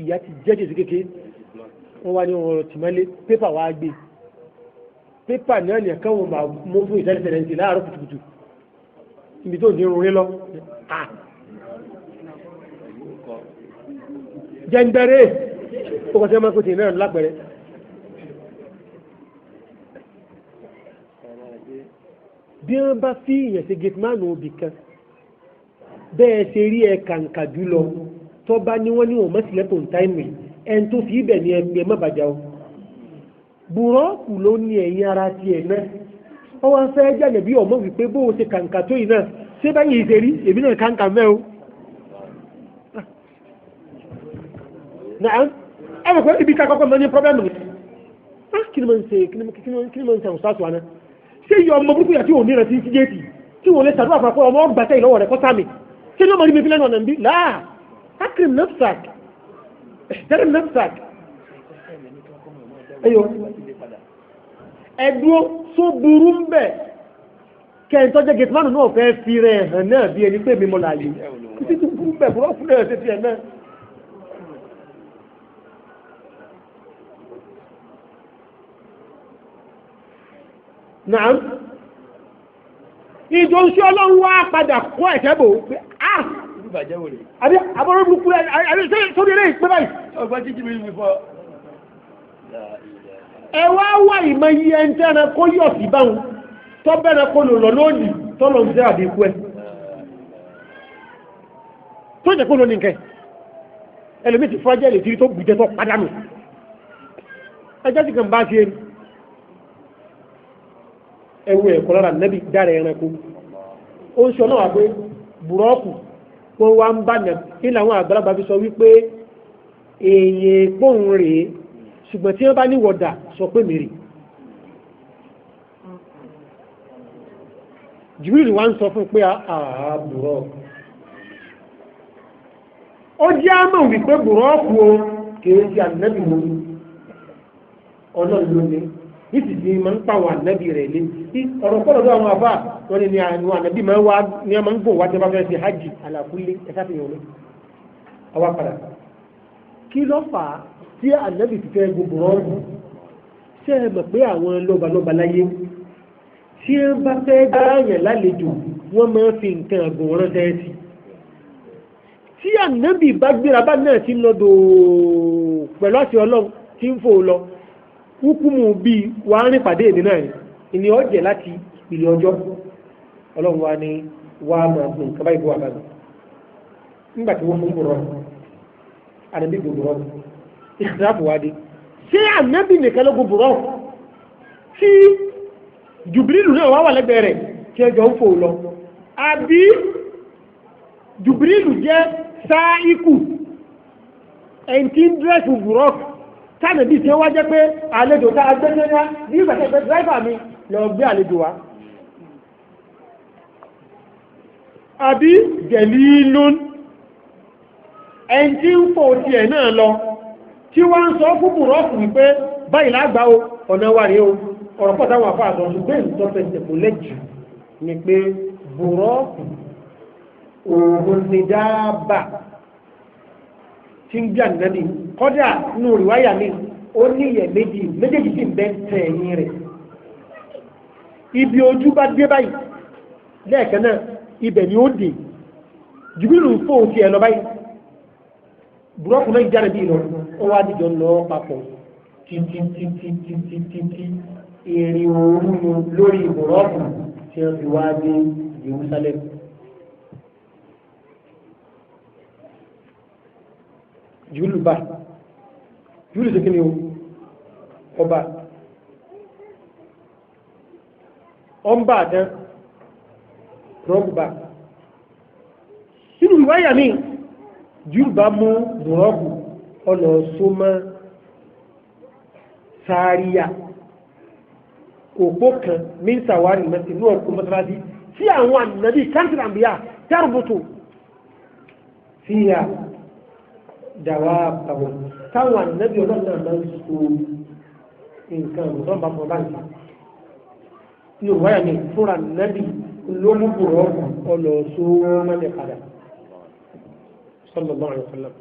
ìyá ti jẹ́jẹ́ sí kékeré. Wọ́n wá ní ọ̀rọ̀ tìmọ́lé pépà wá gbé pépà náà ní ẹ̀ka wọn máa mú fún ìsẹ́lẹ̀sẹ̀lẹ̀ sí láàárọ̀ kùtùkùtù ibi tó ní irun rí lọ. Jẹ́ńdẹ́rẹ́ ó kọ́ sí ọmọ kòtì náà lápẹ̀rẹ̀. Bí wọ́n bá fi ìyẹn ṣe gateman òbí kan bẹ́ẹ̀ ṣe rí ẹ kàǹkà jùlọ tó bá ní wọ́n ní wọ́n mọ́sílẹ̀kùn táìmù ẹn tó fi ibẹ̀ ní ẹgbẹ́ má bàjá o. Bùrọ́ọ̀kù ló ní ẹ̀yìn ara tiẹ̀ náà ó wá fẹ́ jáde bí ọmọ wípé bó o ṣe kàǹkà tó yìí náà ṣé báyìí ṣe rí èmi náà kàǹkà mẹ́ o. Ẹ mọ̀ pé ibi ká kọ́kọ́ mọ́ ní pọ́blẹ́mù ni kí ni mo ń ṣe kí ni mo ń ṣe àwọn sáà tó wà náà ṣé iye ọmọ burúkú yàtí òní rẹ̀ ti ń sí géètì tí wọ́n lè ṣàdúrà fún akọ́ ọmọ ọgbà tẹ́ ìlọ́wọ́ rẹ̀ kọ́sàmì ṣé ní ọmọ rí mi fi lẹ́nu ọ̀nà bí láà akrim nafsak ihtarim nafsak. Ẹyọ ẹdúró tó burú ń bẹ̀ kẹ́hìn tó jẹ́ gẹ̀tìmánù náà fẹ́ fi rẹ̀ hàn náà bí ẹni pé mi mọ̀ láàyè títí tó burú ń bẹ̀ burú ọ̀fun náà ṣe tiẹ̀ náà. Naam. Ìjọ ń ṣe ọlọ́run wá padà kọ́ ẹ̀ṣẹ́ bò pé ah àbí àbọ̀rọ̀ burúkú àbí sórí eré ìpé báyìí. Ọgbọ́n títí mi mi fọ́. Ẹ wá wá ìmọ̀ iye ẹni tẹ́ran kó yọ̀ sí báwọn tó bẹ́ran kó lò lọ lónìí tọ́lọ̀ ń sẹ́ àbíkú ẹ. Tó jẹ́ kó ló ní nǹkan ẹlòmíì ti fọ́jẹ́ lè tiri tó gbùjẹ́ tó padànù. Ẹjọ́ sì kàn bá ṣe ẹwú ẹ̀kọ́ lára nẹ́bí dára ẹranko. Ó ń sọ náà wà pé bùrọ́ọ̀kù wọ́n wá ń bá nà kí làwọn àgbàlagbà fi sọ wípé èèyàn pòun rèé, ṣùgbọ́n tí wọ́n bá ní wọ̀dà sọ pé mèrè. Jibril wá ń sọ fún pé àà bùrọ́ọ̀kù. Ó jẹ́ àmọ̀ wípé bùrọ́ọ̀kù o kìí ṣe ànábì mọ́ ọlọ́run ló ní nísìsiyìí máa ń pàwọn ànábì rẹ̀ lé. Ọ̀rọ̀ pọ̀ lọ́dọ̀ àwọn àfà wọn ni àwọn ànábì máa ń wá ní ọmọ ń gùn wá tí wọ́n bá fẹ́ ṣe hajj àlàkúlé ẹ̀ka fi hàn mí. Àwa padà kí ló fà á tí ànábì ti fẹ́ gun bùrọ́ọ̀kù? Ṣé ẹ mọ̀ pé àwọn lọ́balọ́ba láyé tí wọ́n bá fẹ́ gbáyàn lálejò wọ́n máa ń fi nǹkan àgùn ránṣẹ́ sí. Tí ànábì bá gbéra bá náà ti ń lọ dòó pẹ̀lú àti ọlọ́run tí ń fò lọ hukumu bíi wà á rìn pàdé èmi náà ni ọ̀jẹ̀ láti ìpìlẹ̀ ọjọ́. Ọlọ́run wa ni wà á máa gùn kaba ìbò àbàmì nígbà tí wọ́n fún bùrọ̀ ànábì gùn bùrọ̀ ìsìláàfù wa dé. Ṣé ànábì nìkan ló gùn bùrọ̀ tí jùbìrìlù náà wà wà lẹ́gbẹ̀ẹ́ rẹ̀ tí ẹjọ́ ń fò lọ? Àbí jùbìrìlù jẹ́ sáíkù ẹni tí ń dírẹ́sì bùrọ̀ tánàbí tí ó wá jẹ́ pé àlejò tá a gbé ní ẹ̀yà ní ìgbà tẹ́ pé dírẹ́fà mi lọ gbé àlejò wa? Àbí jẹ̀lílún ẹni tí ń fò tiẹ̀ náà lọ tí wọ́n ń sọ fún bùrọ̀kù wípé báyìí lágbà o, ọ̀nà wa rèé o. Ọ̀rọ̀ pọ̀ táwọn afọ àtọ̀ ṣùgbọ́n ìtọ́fẹsẹ̀ kò lẹ́jù ni pé bùrọ̀kù òun ni dáàbà tí ń gbé ànábì. Kọ́dà nínú rìwáyà mi ó ní ìyẹ̀ méjì méjèèjì sì ń bẹ́ tẹ̀ ẹ̀yìn rẹ̀. Ibi ojú bá dé báyìí lẹ́ẹ̀kan náà ibẹ̀ ni ó dé. Jùbìlù ń fò tiẹ̀ lọ báyìí, bùrọ́kù náà jáde bí lọ, ó wá dìjọ lọ papọ̀ títítítítítítí ìrìn òru nu lórí bùrọ́kù tí wọ́n fi wá dé Jerusalem. Jùlù bá jùlù sí kíni o ọba ọmba àdán rọ́gbà nínú ìwáyà mi jùlù bá mú bùrọ́bù ọ̀nà súnmọ́ sáríà òpó kan mínsàwárì mẹ́sì ní ọkùn mọ́sálásí tí àwọn ànàbí káńtìlì àmbíyà tẹ́rùbùtù fíyà dàwà bàwọ̀ táwọn ànábì ọlọ́run náà máa ń so nǹkan ọ̀rọ̀ bá fún báyìí ní ìwáyà mi fúnra nábì ló mú bùrọ̀ ọlọ̀ sóò mọ́lẹ̀ padà sallallahu alaihi wasallam.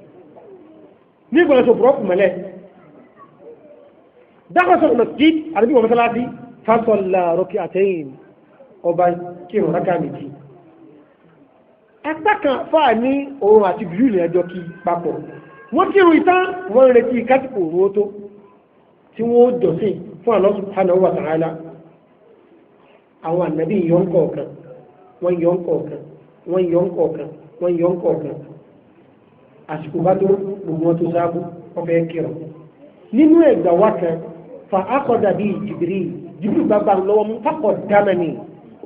Nígbà tó bùrọ̀ kù mọ́lẹ̀ dákọ̀sọ̀ masjid àdúgbò wọn mọ́sálásí fasalla rak'atayn ọba kírun rákà méjì. Apá kan fáà ní òun àti bìrìlì ẹjọ́ kí papọ̀ wọ́n kírun ìtàn wọ́n retí kásìkò òru ó tó tí wọ́n jọ́sìn fún Allah subhanahu wa ta'ala. Àwọn ànábì yọ ń kọ̀ọ̀kan wọ́n yọ ń kọ̀ọ̀kan wọ́n yọ ń kọ̀ọ̀kan wọ́n yọ ń kọ̀ọ̀kan. Àsìkò bá tó gbogbo wọn tó sáábù wọ́n fẹ́ kírun. Nínú ẹ̀gbà wa kan fa akọ̀dà bíi Jibril Jibril bá bá ń lọ́wọ́ mú fakọ̀ dámẹ́ni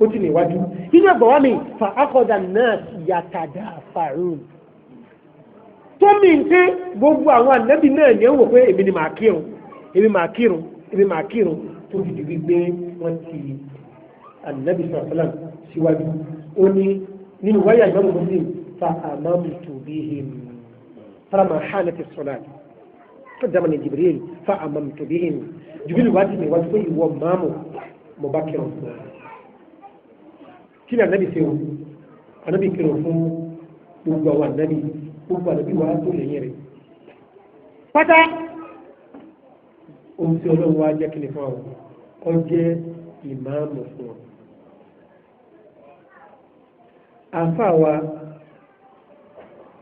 ó ti lè wájú. Nínú ẹ̀gbà wa mi fa akọ̀dà náà yàtàdà fàrún tó mi ń pé gbogbo àwọn ànábì náà ní ẹ wò pé èmi ni màá kírun èmi màá kírun èmi màá kírun tó fi di wípé wọ́n ti ànábì sàlám síwájú. Ó ní nínú wáyà ìmáàmù Muslim fa amamtu bihim falamma hanat as-salat qaddamani Jibril fa amamtu bihim. Jibril wá ti mi wájú pé ìwọ máàmù mo bá kírun fún ọ. Kí ni ànábì ṣe o? Ànábì kírun fún gbogbo àwọn ànábì, gbogbo ànábì wàá tó lẹ́yìn rẹ̀ pátá. Ohun tí ọlọ́run wá jẹ́ kí ni fún àwọn ọ jẹ́ ìmáàmù fún wọn. Àfáàwà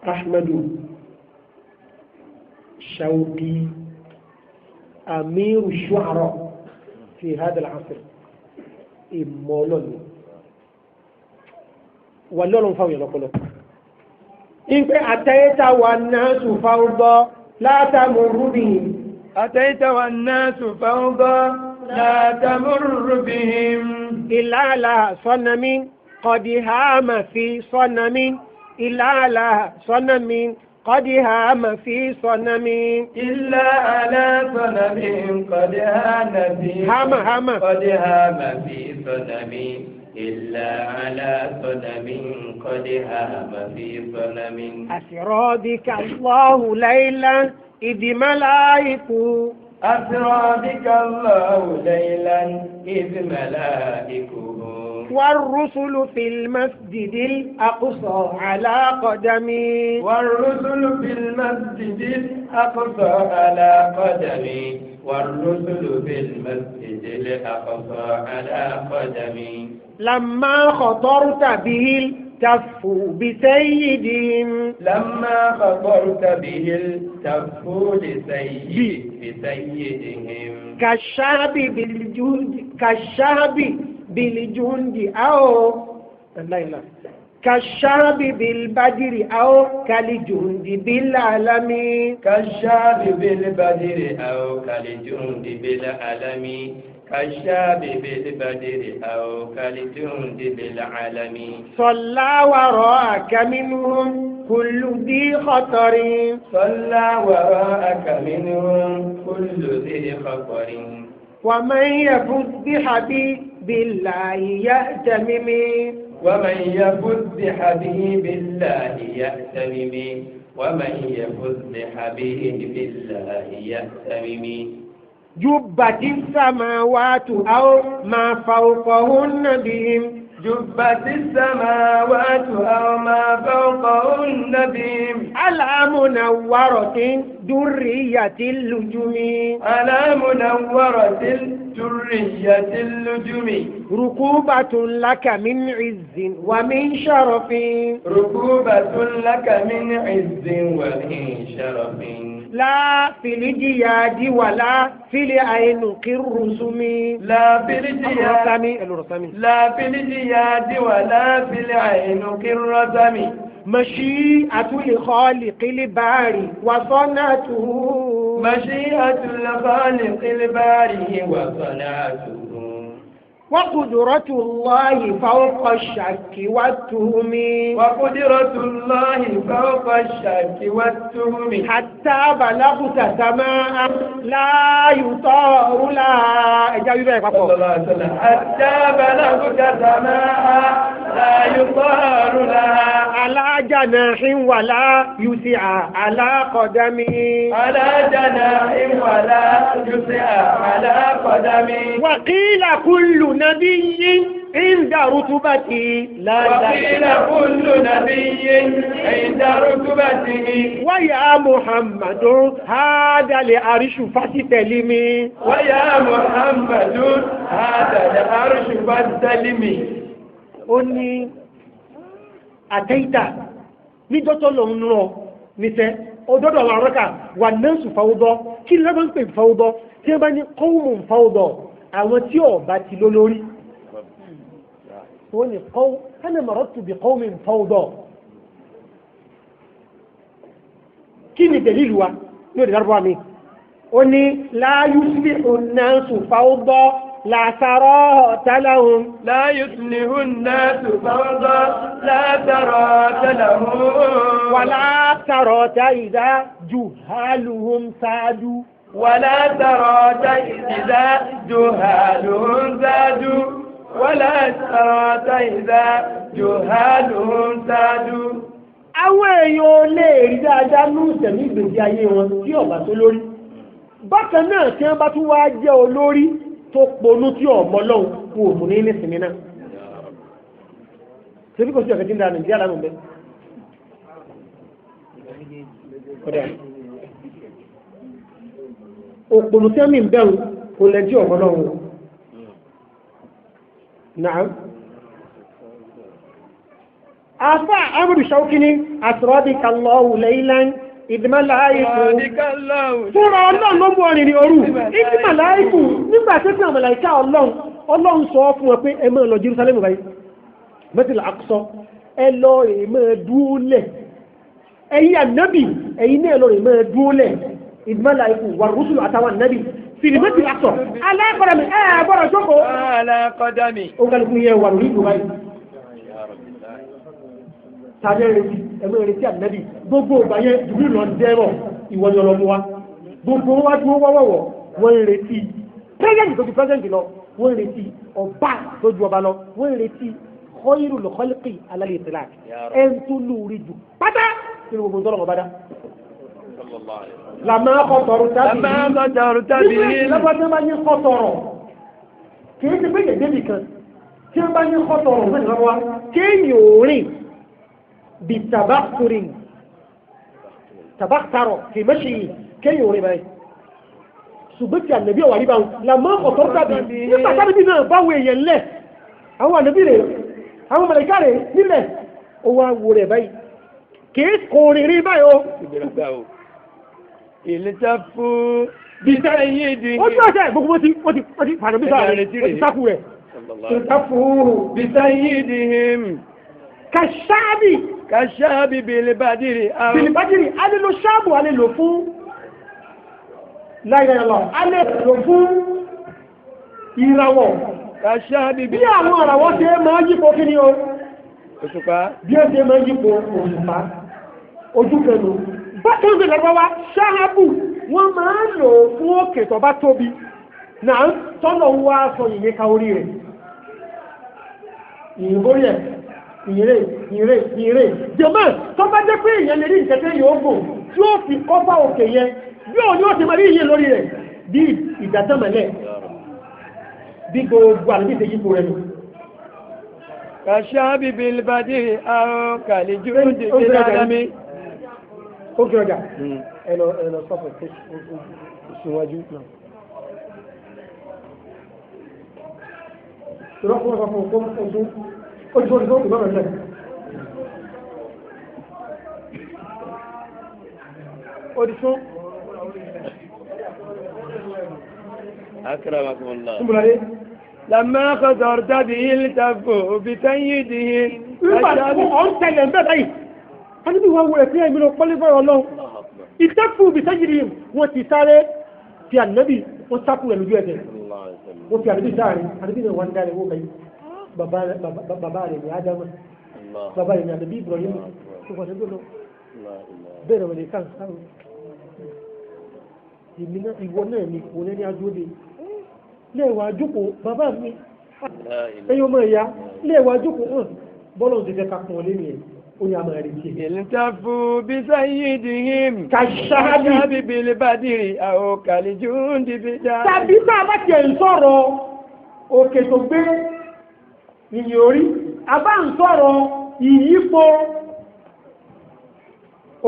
Ahmadu Shawqi Amiru Shu'ara fi hada al-asr ìmọ̀ ọlọ́ni wà lọ́rùn fáwọn èèyàn lọ́pọ̀lọ́. Ìpé àtẹ́yẹ́ta wà náà sùfà ọgbọ́ látàmúrú bìhìm. أتيت والناس فوضى لا تمر بهم. إلا على صنم قد هام في صنم، إلا على صنم قد هام في صنم. إلا على صنم قد هام في هام هام قد هام في صنم. إلا على صنم قد هام في صنم. أسرى بك الله ليلا إذ ملائك. أسرى بك الله ليلا إذ ملائكه. والرسل في المسجد الأقصى على قدمي. والرسل في المسجد الأقصى على قدمي. والرسل في المسجد الأقصى على قدمي. لما خطرت به التفوا بسيدهم. لما خطرت به التفوا بسيدهم. كالشعب بالجند، كالشعب بالجند أو لا لا، كالشعب بالبدر أو كالجند بالعلم. كالشعب بالبدر أو كالجند بالعلم. كالشاب بالبدر أو كالجند بالعلم. صلى وراءك منهم كل ذي خطر. صلى وراءك منهم كل ذي خطر. ومن يفز بحبيب الله يأتمم. ومن يفز بحبيب الله يأتمم. ومن يفز بحبيب الله يأتمم. جبت السماوات أو ما فوقهن بهم. جبت السماوات أو ما فوقهن بهم. على منورة درية اللجم. على منورة درية اللجم. ركوبة لك من عز ومن شرف. ركوبة لك من عز ومن شرف. لا في الجياد ولا في العينق الرسم. لا في الجياد، لا في الجياد ولا في العينق الرسم. مشيئة الخالق الباري وصنعته. مشيئة الخالق الباري وصنعته. وقدرة الله فوق الشك والتهم. وقدرة الله فوق الشك والتهم. حتى بلغت سماء لا يطار لها. حتى بلغت سماء لا يطار لها. على جناح ولا يسعى على قدم. على جناح ولا يسعى على قدم. وقيل كل نبي عند رتبته. لا وقيل كل نبي عند رتبته. ويا محمد هذا العرش فاستلمي. ويا محمد هذا العرش فاستلمي. Ó ní àtẹ́ìtà níjọ́ tó lọ ń rọ níṣẹ́ ọdọ́dọ̀ àwọn arọ́kà wà náà sùn fáwọ́dọ́. Kí ni lọ́dọ̀ ń pè fáwọ́dọ́? Tí wọ́n bá ní kọ́wùmù fáwọ́dọ́, àwọn tí ọba ti ló lórí wọ́n ní kánà marartu bi qawmin fawda. Kí ni dalilu wa ní òdì lárúbáwá mi? Ó ní la yuslihu an-nasu fawda la sarata lahum. La yuslihu an-nasu fawda la sarata lahum. Wa la sarata idha juhaluhum sadu. ولا ترات إذا جهالهم زادوا. ولا ترات إذا جهالهم زادوا. Àwọn èèyàn lè rí dáadáa ní ìsẹ̀mí ìgbésí ayé wọn tí ọba tó lórí. Bákan náà tí wọ́n bá tún wá jẹ́ olórí tó ponú tí ọmọ lọ́hùn kú òmù ní nísìnyí náà. Ṣébí kò sí ọ̀kẹ́ tí ń da Nàìjíríà lánàá bẹ́ẹ̀? Kódà òpònú tí wọ́n ń bẹ̀rù kò lẹ́jí ọ̀mọ́ lọ́wọ́. Náà. Afá Amadu Shawkini, asrabika Allahu laylan ìdìmọ̀láìkù. Fúnra Ọlọ́run ló mú ọrìn ní òru. Ìdìmọ̀láìkù nígbà tí pé àmàlàíkà Ọlọ́run, Ọlọ́run sọ fún wọn pé ẹ máa lọ Jerusalem báyìí. Masjid al-Aqsa, ẹ lọ èèmọ̀ dúólẹ̀ Ẹ̀yin ànábì ẹ̀yin náà lọ́rọ̀ ìmọ̀ dúólẹ̀ ìmọ̀láìkù wà rúṣùlù àtàwọn ànábì fìdímẹ́tì àtọ̀ alákọ̀dàmì ẹ̀ gbọ́dọ̀ jókòó. Alákọ̀dàmì. Ó kálukú yẹ wà lórí ìlú báyìí. Tàbí ẹ̀rẹ́tì ẹ̀mọ́ ẹ̀rẹ́tì ànábì gbogbo ìgbà yẹn jùlọ lọ dẹ́rọ̀ ìwọ ni ọlọ́mú wa. Gbogbo wa tí wọ́n wọ́wọ́ wọ́n ń retí pẹ́sẹ̀ntì tó ju pẹ́sẹ̀ntì lọ, wọ́n ń retí ọba tó ju ọba lọ, wọ́n ń retí khairul khalqi ala al-itlaq ẹn tó lóore jù pátá nínú gbogbo tọ́lọ̀ ọba dá. Làmá kọtọrọ tàbí Làmá kọtọrọ tàbí lọ́pọ̀ tí wọ́n bá ní kọtọrọ kì í ti pé yẹ̀dẹ́ nìkan tí wọ́n bá ní kọtọrọ fún ìlọ́wọ́ wa kéèyàn ò rìn bí tabakurin tabakarọ kì í mẹ́sì yìí kéèyàn ò rìn báyìí ṣùgbọ́n tí ànàbí ọ̀wà rí bá wọn làmá kọtọrọ tàbí nígbà tàbí náà báwo èèyàn lẹ̀ àwọn ànàbí rẹ̀ àwọn mọ̀lẹ́ká rẹ̀ nílẹ̀ ó wá wo rẹ̀ báyìí kì í kò rìn rí báyìí o. Ìlítàfù bísáyédì. Ojú ọ̀sẹ̀ gbogbo wọ́n ti wọ́n ti wọ́n ti fàdé bísà rẹ̀ wọ́n ti sákù rẹ̀. Ìlítàfù bísáyédì him. Kàṣáàbì. Kàṣáàbì bìlìbàdìrì. Bìlìbàdìrì, a lè lo ṣáàbù, a lè lò fún láìláìlọ, a lè lò fún ìràwọ̀. Kàṣáàbì bí àwọn ìràwọ̀ ṣe máa yípo kí ni o? Òṣùpá. Bí ó ṣe máa yípo òṣùpá. Ojú kẹnu. Bákan náà lọ́wọ́ wa, ṣáàbù wọ́n máa ń lò fún òkè tó bá tóbi náà tọ́lọ̀ ń wá sọ yìnyín ka orí rẹ̀. Yìnyín borí ẹ̀, yìnyínrè, yìnyínrè, yìnyínrè. Jẹ̀mọ́ tó bá jẹ́ pé èèyàn lè rí ìkẹ́kẹ́ yóò gùn tí ó fi kọ́fà òkè yẹn bí òun yóò ti máa rí yìnyín lórí rẹ̀ bí ìdátẹ́mẹ̀lẹ̀ bí gbogbo àlùbí ṣe yípo rẹ̀ nù. Kàṣáàbì bìlìbàdìrì àwọn kàlíjú dìde ádámì. Ó kí ọjà ẹlọ ẹlọ sọfọ síwájú náà. Ìrọ́pọ̀ ọ̀sọ̀ fún ọkọ̀ ojú ojú ojú ìgbọ́nà rẹ̀. Odìsún. Akramakumullah. Túnbùládé. Lamma kọtọrọ tàbí ìlítàfù bísáyédì. Nígbà tí ó ń tẹ̀lé ń bẹ̀ báyìí, a níbi wọn wọlé pé ẹ̀mí lọ pọ́lí fọ́rọ̀ lọ. Ìtẹ́kù bísáyédì wọ́n ti sáré fi ànábì wọ́n sákù rẹ̀ lójú ẹsẹ̀. Wọ́n fi ànábì sáàrin, ànábì náà wọ́n ń dáre wọ́n báyìí. Bàbá rẹ̀ ní Ádámù, bàbá rẹ̀ ní ànábì Ibrahim, tó kọ̀ sẹ́gbẹ́ lọ. Bẹ́ẹ̀ rẹ̀ wọlé ká sáré. Èmi náà ìwọ náà ni kò ní ajóde. Lẹ́ẹ̀wà jókòó bàbá mi, ẹ̀yin ọmọ ìyá, lẹ́ẹ̀wà jókòó hàn bọ́lọ̀ ti fẹ́ ká pọ̀ lé nìyẹn. Ó ní a máa retí. Ìlítàfù bísáyédì. Kàṣáàbì bìlìbàdìrì àwọn kàlíjú dìbì dá. Tàbí tá a bá tiẹ̀ ń sọ̀rọ̀ òkè tó gbé ìyìn orí, a bá ń sọ̀rọ̀ ìyípo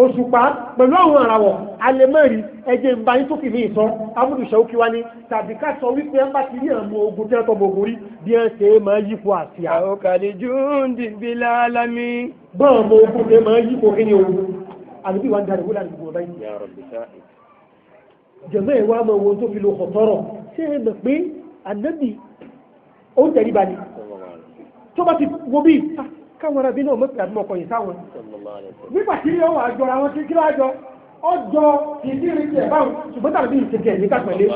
òṣùpá pẹ̀lú àwọn àràwọ̀ alẹ́mẹ́rin ẹjẹ́ ń bá yín tó fi mí sọ amúdùṣẹ́ òkè wá ní tàbí ká sọ wípé ẹ bá ti rí àmú ogun tí wọ́n tọ́ ogun rí bí ẹ ṣe máa yípo àsíá. Àwọn kàlíjú dìbì lálámì. Bọ́n ọmọ ogun ṣe máa yípo kí ni ogun àdúgbò wa ń darí wúlò àdúgbò ọba yìí. Jẹ̀mọ́ ẹ̀ wá máa wo tó fi lo ọ̀tọ́rọ̀ ṣé ẹ mọ̀ pé ànábì ó ń tẹ̀ríba ni tó bá ti wo bí káwọn arábí náà mọ̀pẹ́ àbí ọkọ̀ yìí sáwọn. Nígbà tí ó wà jọra wọn kí ló àjọ ọjọ́ ìdírí tiẹ̀ báwọn ṣùgbọ́n tàbí ìṣèjẹ ní kápẹ́lẹ́.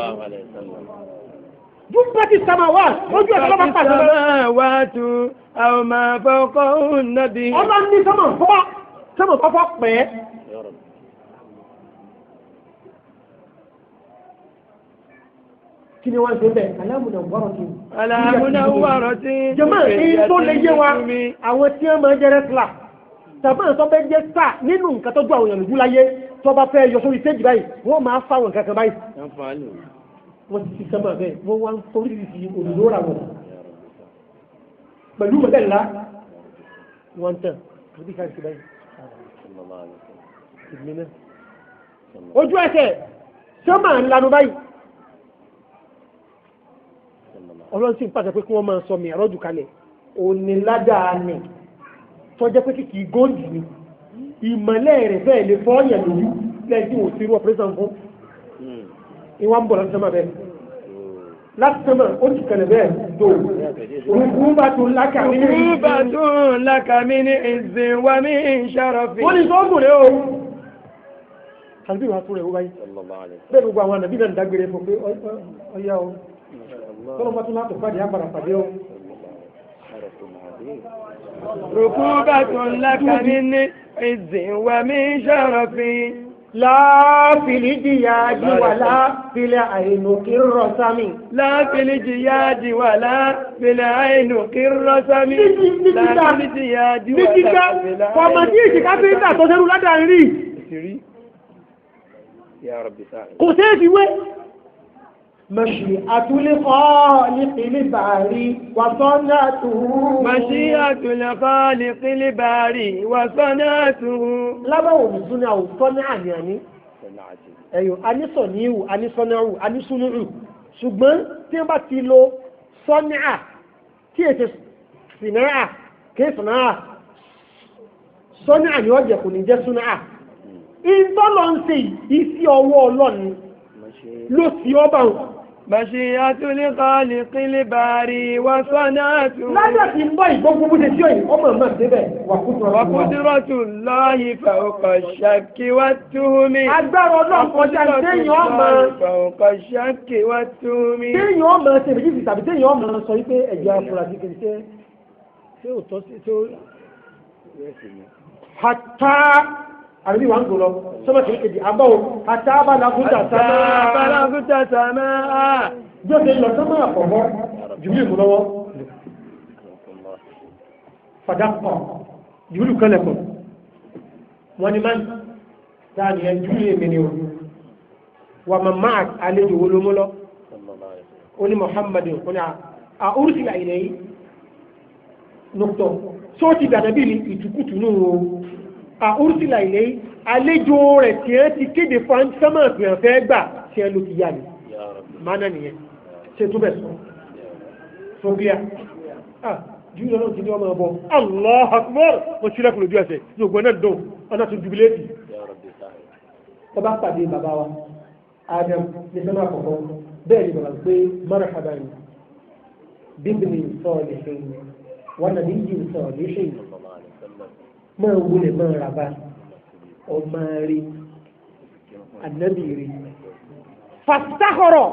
Dúpẹ́ ti sàmà wá ojú ẹ̀sọ́ lọ́ba pàṣẹ. Sàmà wá tu àwọn máa fọkọ́ nàbí. Ọba ní sọ́mọ̀ fọ́ sọ́mọ̀ fọ́fọ́ pẹ́. Kí ni wọ́n ṣe bẹ́ẹ̀? Alámùnà wọ́rọ̀ tí. Alámùnà wọ́rọ̀ tí. Jọ̀mọ́ èyí tó lè yé wa àwọn tí wọ́n máa ń jẹ́ rẹ́sílà tàbí àwọn tó fẹ́ jẹ́ sáà nínú nǹkan tó ju àwọn èèyàn lójú láyé tó bá fẹ́ yọ sórí stéèjì báyìí wọ́n máa fáwọn nǹkan kan báyìí. Wọ́n ti ti sẹ́mọ̀ bẹ́ẹ̀ wọ́n wá ń torí ti òdòdó ra wọn. Pẹ̀lú mọ̀tẹ́ ńlá wọ́n tẹ̀ àbí ká ṣe báyìí. Ojú ẹsẹ̀ sọ́mà ńlanu báyìí. Ọlọ́run sì ń pàṣẹ pé kí wọ́n máa sọ mi àrọ́jù kalẹ̀ oníládàá ni tọ́jẹ́ pé kìkì góòlù ni ìmọ̀lẹ́ rẹ̀ bẹ́ẹ̀ lè fọ́ ọ̀yàn lójú lẹ́yìn tí wọ́n ti rú ọ̀pẹ́sàn fún ìwà ń bọ̀ láti sọ́mà bẹ́ẹ̀. Láti sọ́mọ̀ ó ti kẹlẹ̀ bẹ́ẹ̀ tó. Rùkúbàtún lákà mí ní Rùkúbàtún lákà mí ní ìzìn wà mí ṣàròfin. Wọ́n ní sọ́ọ̀gùn rẹ̀ o. Tàbí wàá tún rẹ̀ ó báyìí. Bẹ́ẹ̀ gbogbo àwọn ànàbí náà ń dágbére fún pé ọyá o. Tọ́lọ́ bá tún látò pàdé àpàrà pàdé o. Rùkúbàtún lákà mí ní ìzìn wà mí ṣàròfin. Láàfìlì jìyàjì wà láàfìlì àìnù kí rọ̀sámi. Láàfìlì jìyàjì wà láàfìlì àìnù kí rọ̀sámi. Láàfìlì jìyàjì wà láàfìlì àìnù. Kọ̀mọ̀dé ìjìká fi ń tà tó sẹ́rù ládàá rí. Kò sí èsì wé. Mashi'atul khaliqil bari wa sanatuhu. Mashi'atul khaliqil bari wa sanatuhu. Lábàwò ní súnà ò sọ́nà àní àní. Ẹ̀yọ̀ anísọ̀níhù, anísọ̀náhù, anísúnúhù. Ṣùgbọ́n tí wọ́n bá ti lo sọ́nà tí èsì sìnáà kí sìnáà sọ́nà àní ọ̀jẹ̀ kò ní jẹ́ súnà. Ìtọ́lọ́ ń ṣe ìsí ọwọ́ ọlọ́ni ló sì ọba wọn. Mashi'atul khaliqil bari wa sanatuhu. Lábẹ́ ti ń bọ́ ìgbógun bó ṣe sí ọ̀yìn, ọmọ ọmọ débẹ̀ wà kúndùrọ̀. Wa qudratullahi fawqa shakki wat-tuhmi. Agbára ọlọ́run kọjá téèyàn ọmọ. Fawqa shakki wat-tuhmi. Téèyàn ọmọ ṣe méjì tàbí téèyàn ọmọ sọ wípé ẹ̀jẹ̀ afurasí kìí ṣe ṣé òótọ́ sí ṣé ó. Hatta àbí wà ń gò lọ sọ́mọ̀ kìí kejì àbọ̀ o hatta balaguta sámá. Hatta balaguta sámá. Bí ó ṣe lọ sọ́mọ̀ àkọ́kọ́ jùlọ ìmú lọ́wọ́. Fàdákọ̀ jùlọ kẹlẹ̀kọ̀. Wọ́n ni máa ń ta ni ẹ jùlọ èmi ni o. Wà màmá àlejò wo ló mú lọ? Ó ní Muhammadu ó ní à ursila ilayhi. Nùtọ̀ sóòtì dàdàbí ni ìtukùtù nù o. Àúrísìlà ilé àlejò rẹ̀ tí ẹ ti kéde fún sánmà fìhàn fẹ́ gbà tí ẹ ló ti yá ni mánà nìyẹn ṣe tó bẹ̀ sọ sókíà jù lọ́nà tí ní ọmọ ọbọ̀ Allahu Akbar wọ́n sílẹ̀kùn lójú ẹsẹ̀ ní ògbọ́n náà dùn ọ̀nà tó jubiléètì ọba pàdé bàbá wa Adam ní sánmà àkọ́kọ́ bẹ́ẹ̀ ni bàbá pé marhaban bíbí salihin wa nabiyyin salihin máa wulẹ̀ máa raba ọmọ rí ànábì rí. Fàtàkọ̀rọ̀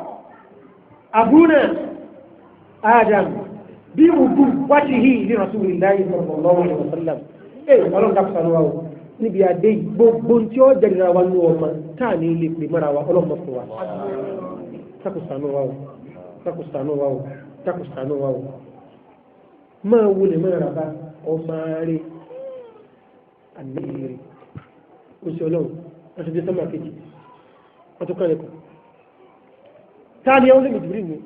àbúnà Adam bí ògùn wáṣí hì ní Rasulillahi sallallahu alaihi wasallam. Ee ọlọ́run dàpọ̀ sanu wa o níbi adé yìí gbogbo tí ó jẹ́ nira wa ní ọmọ táà ní ilé pè mọ́ra wa ọlọ́mọ fún wa. Takò sanu wa o takò sanu wa o takò sanu wa o. Máa wulẹ̀ máa raba ọmọ rí àgbèrè oṣù ọlọ́run wọ́n ti dé sọ́mà kejì wọ́n tó kọ́lẹ̀kọ́ ta ni ẹwọ́n lè jìbìrì ní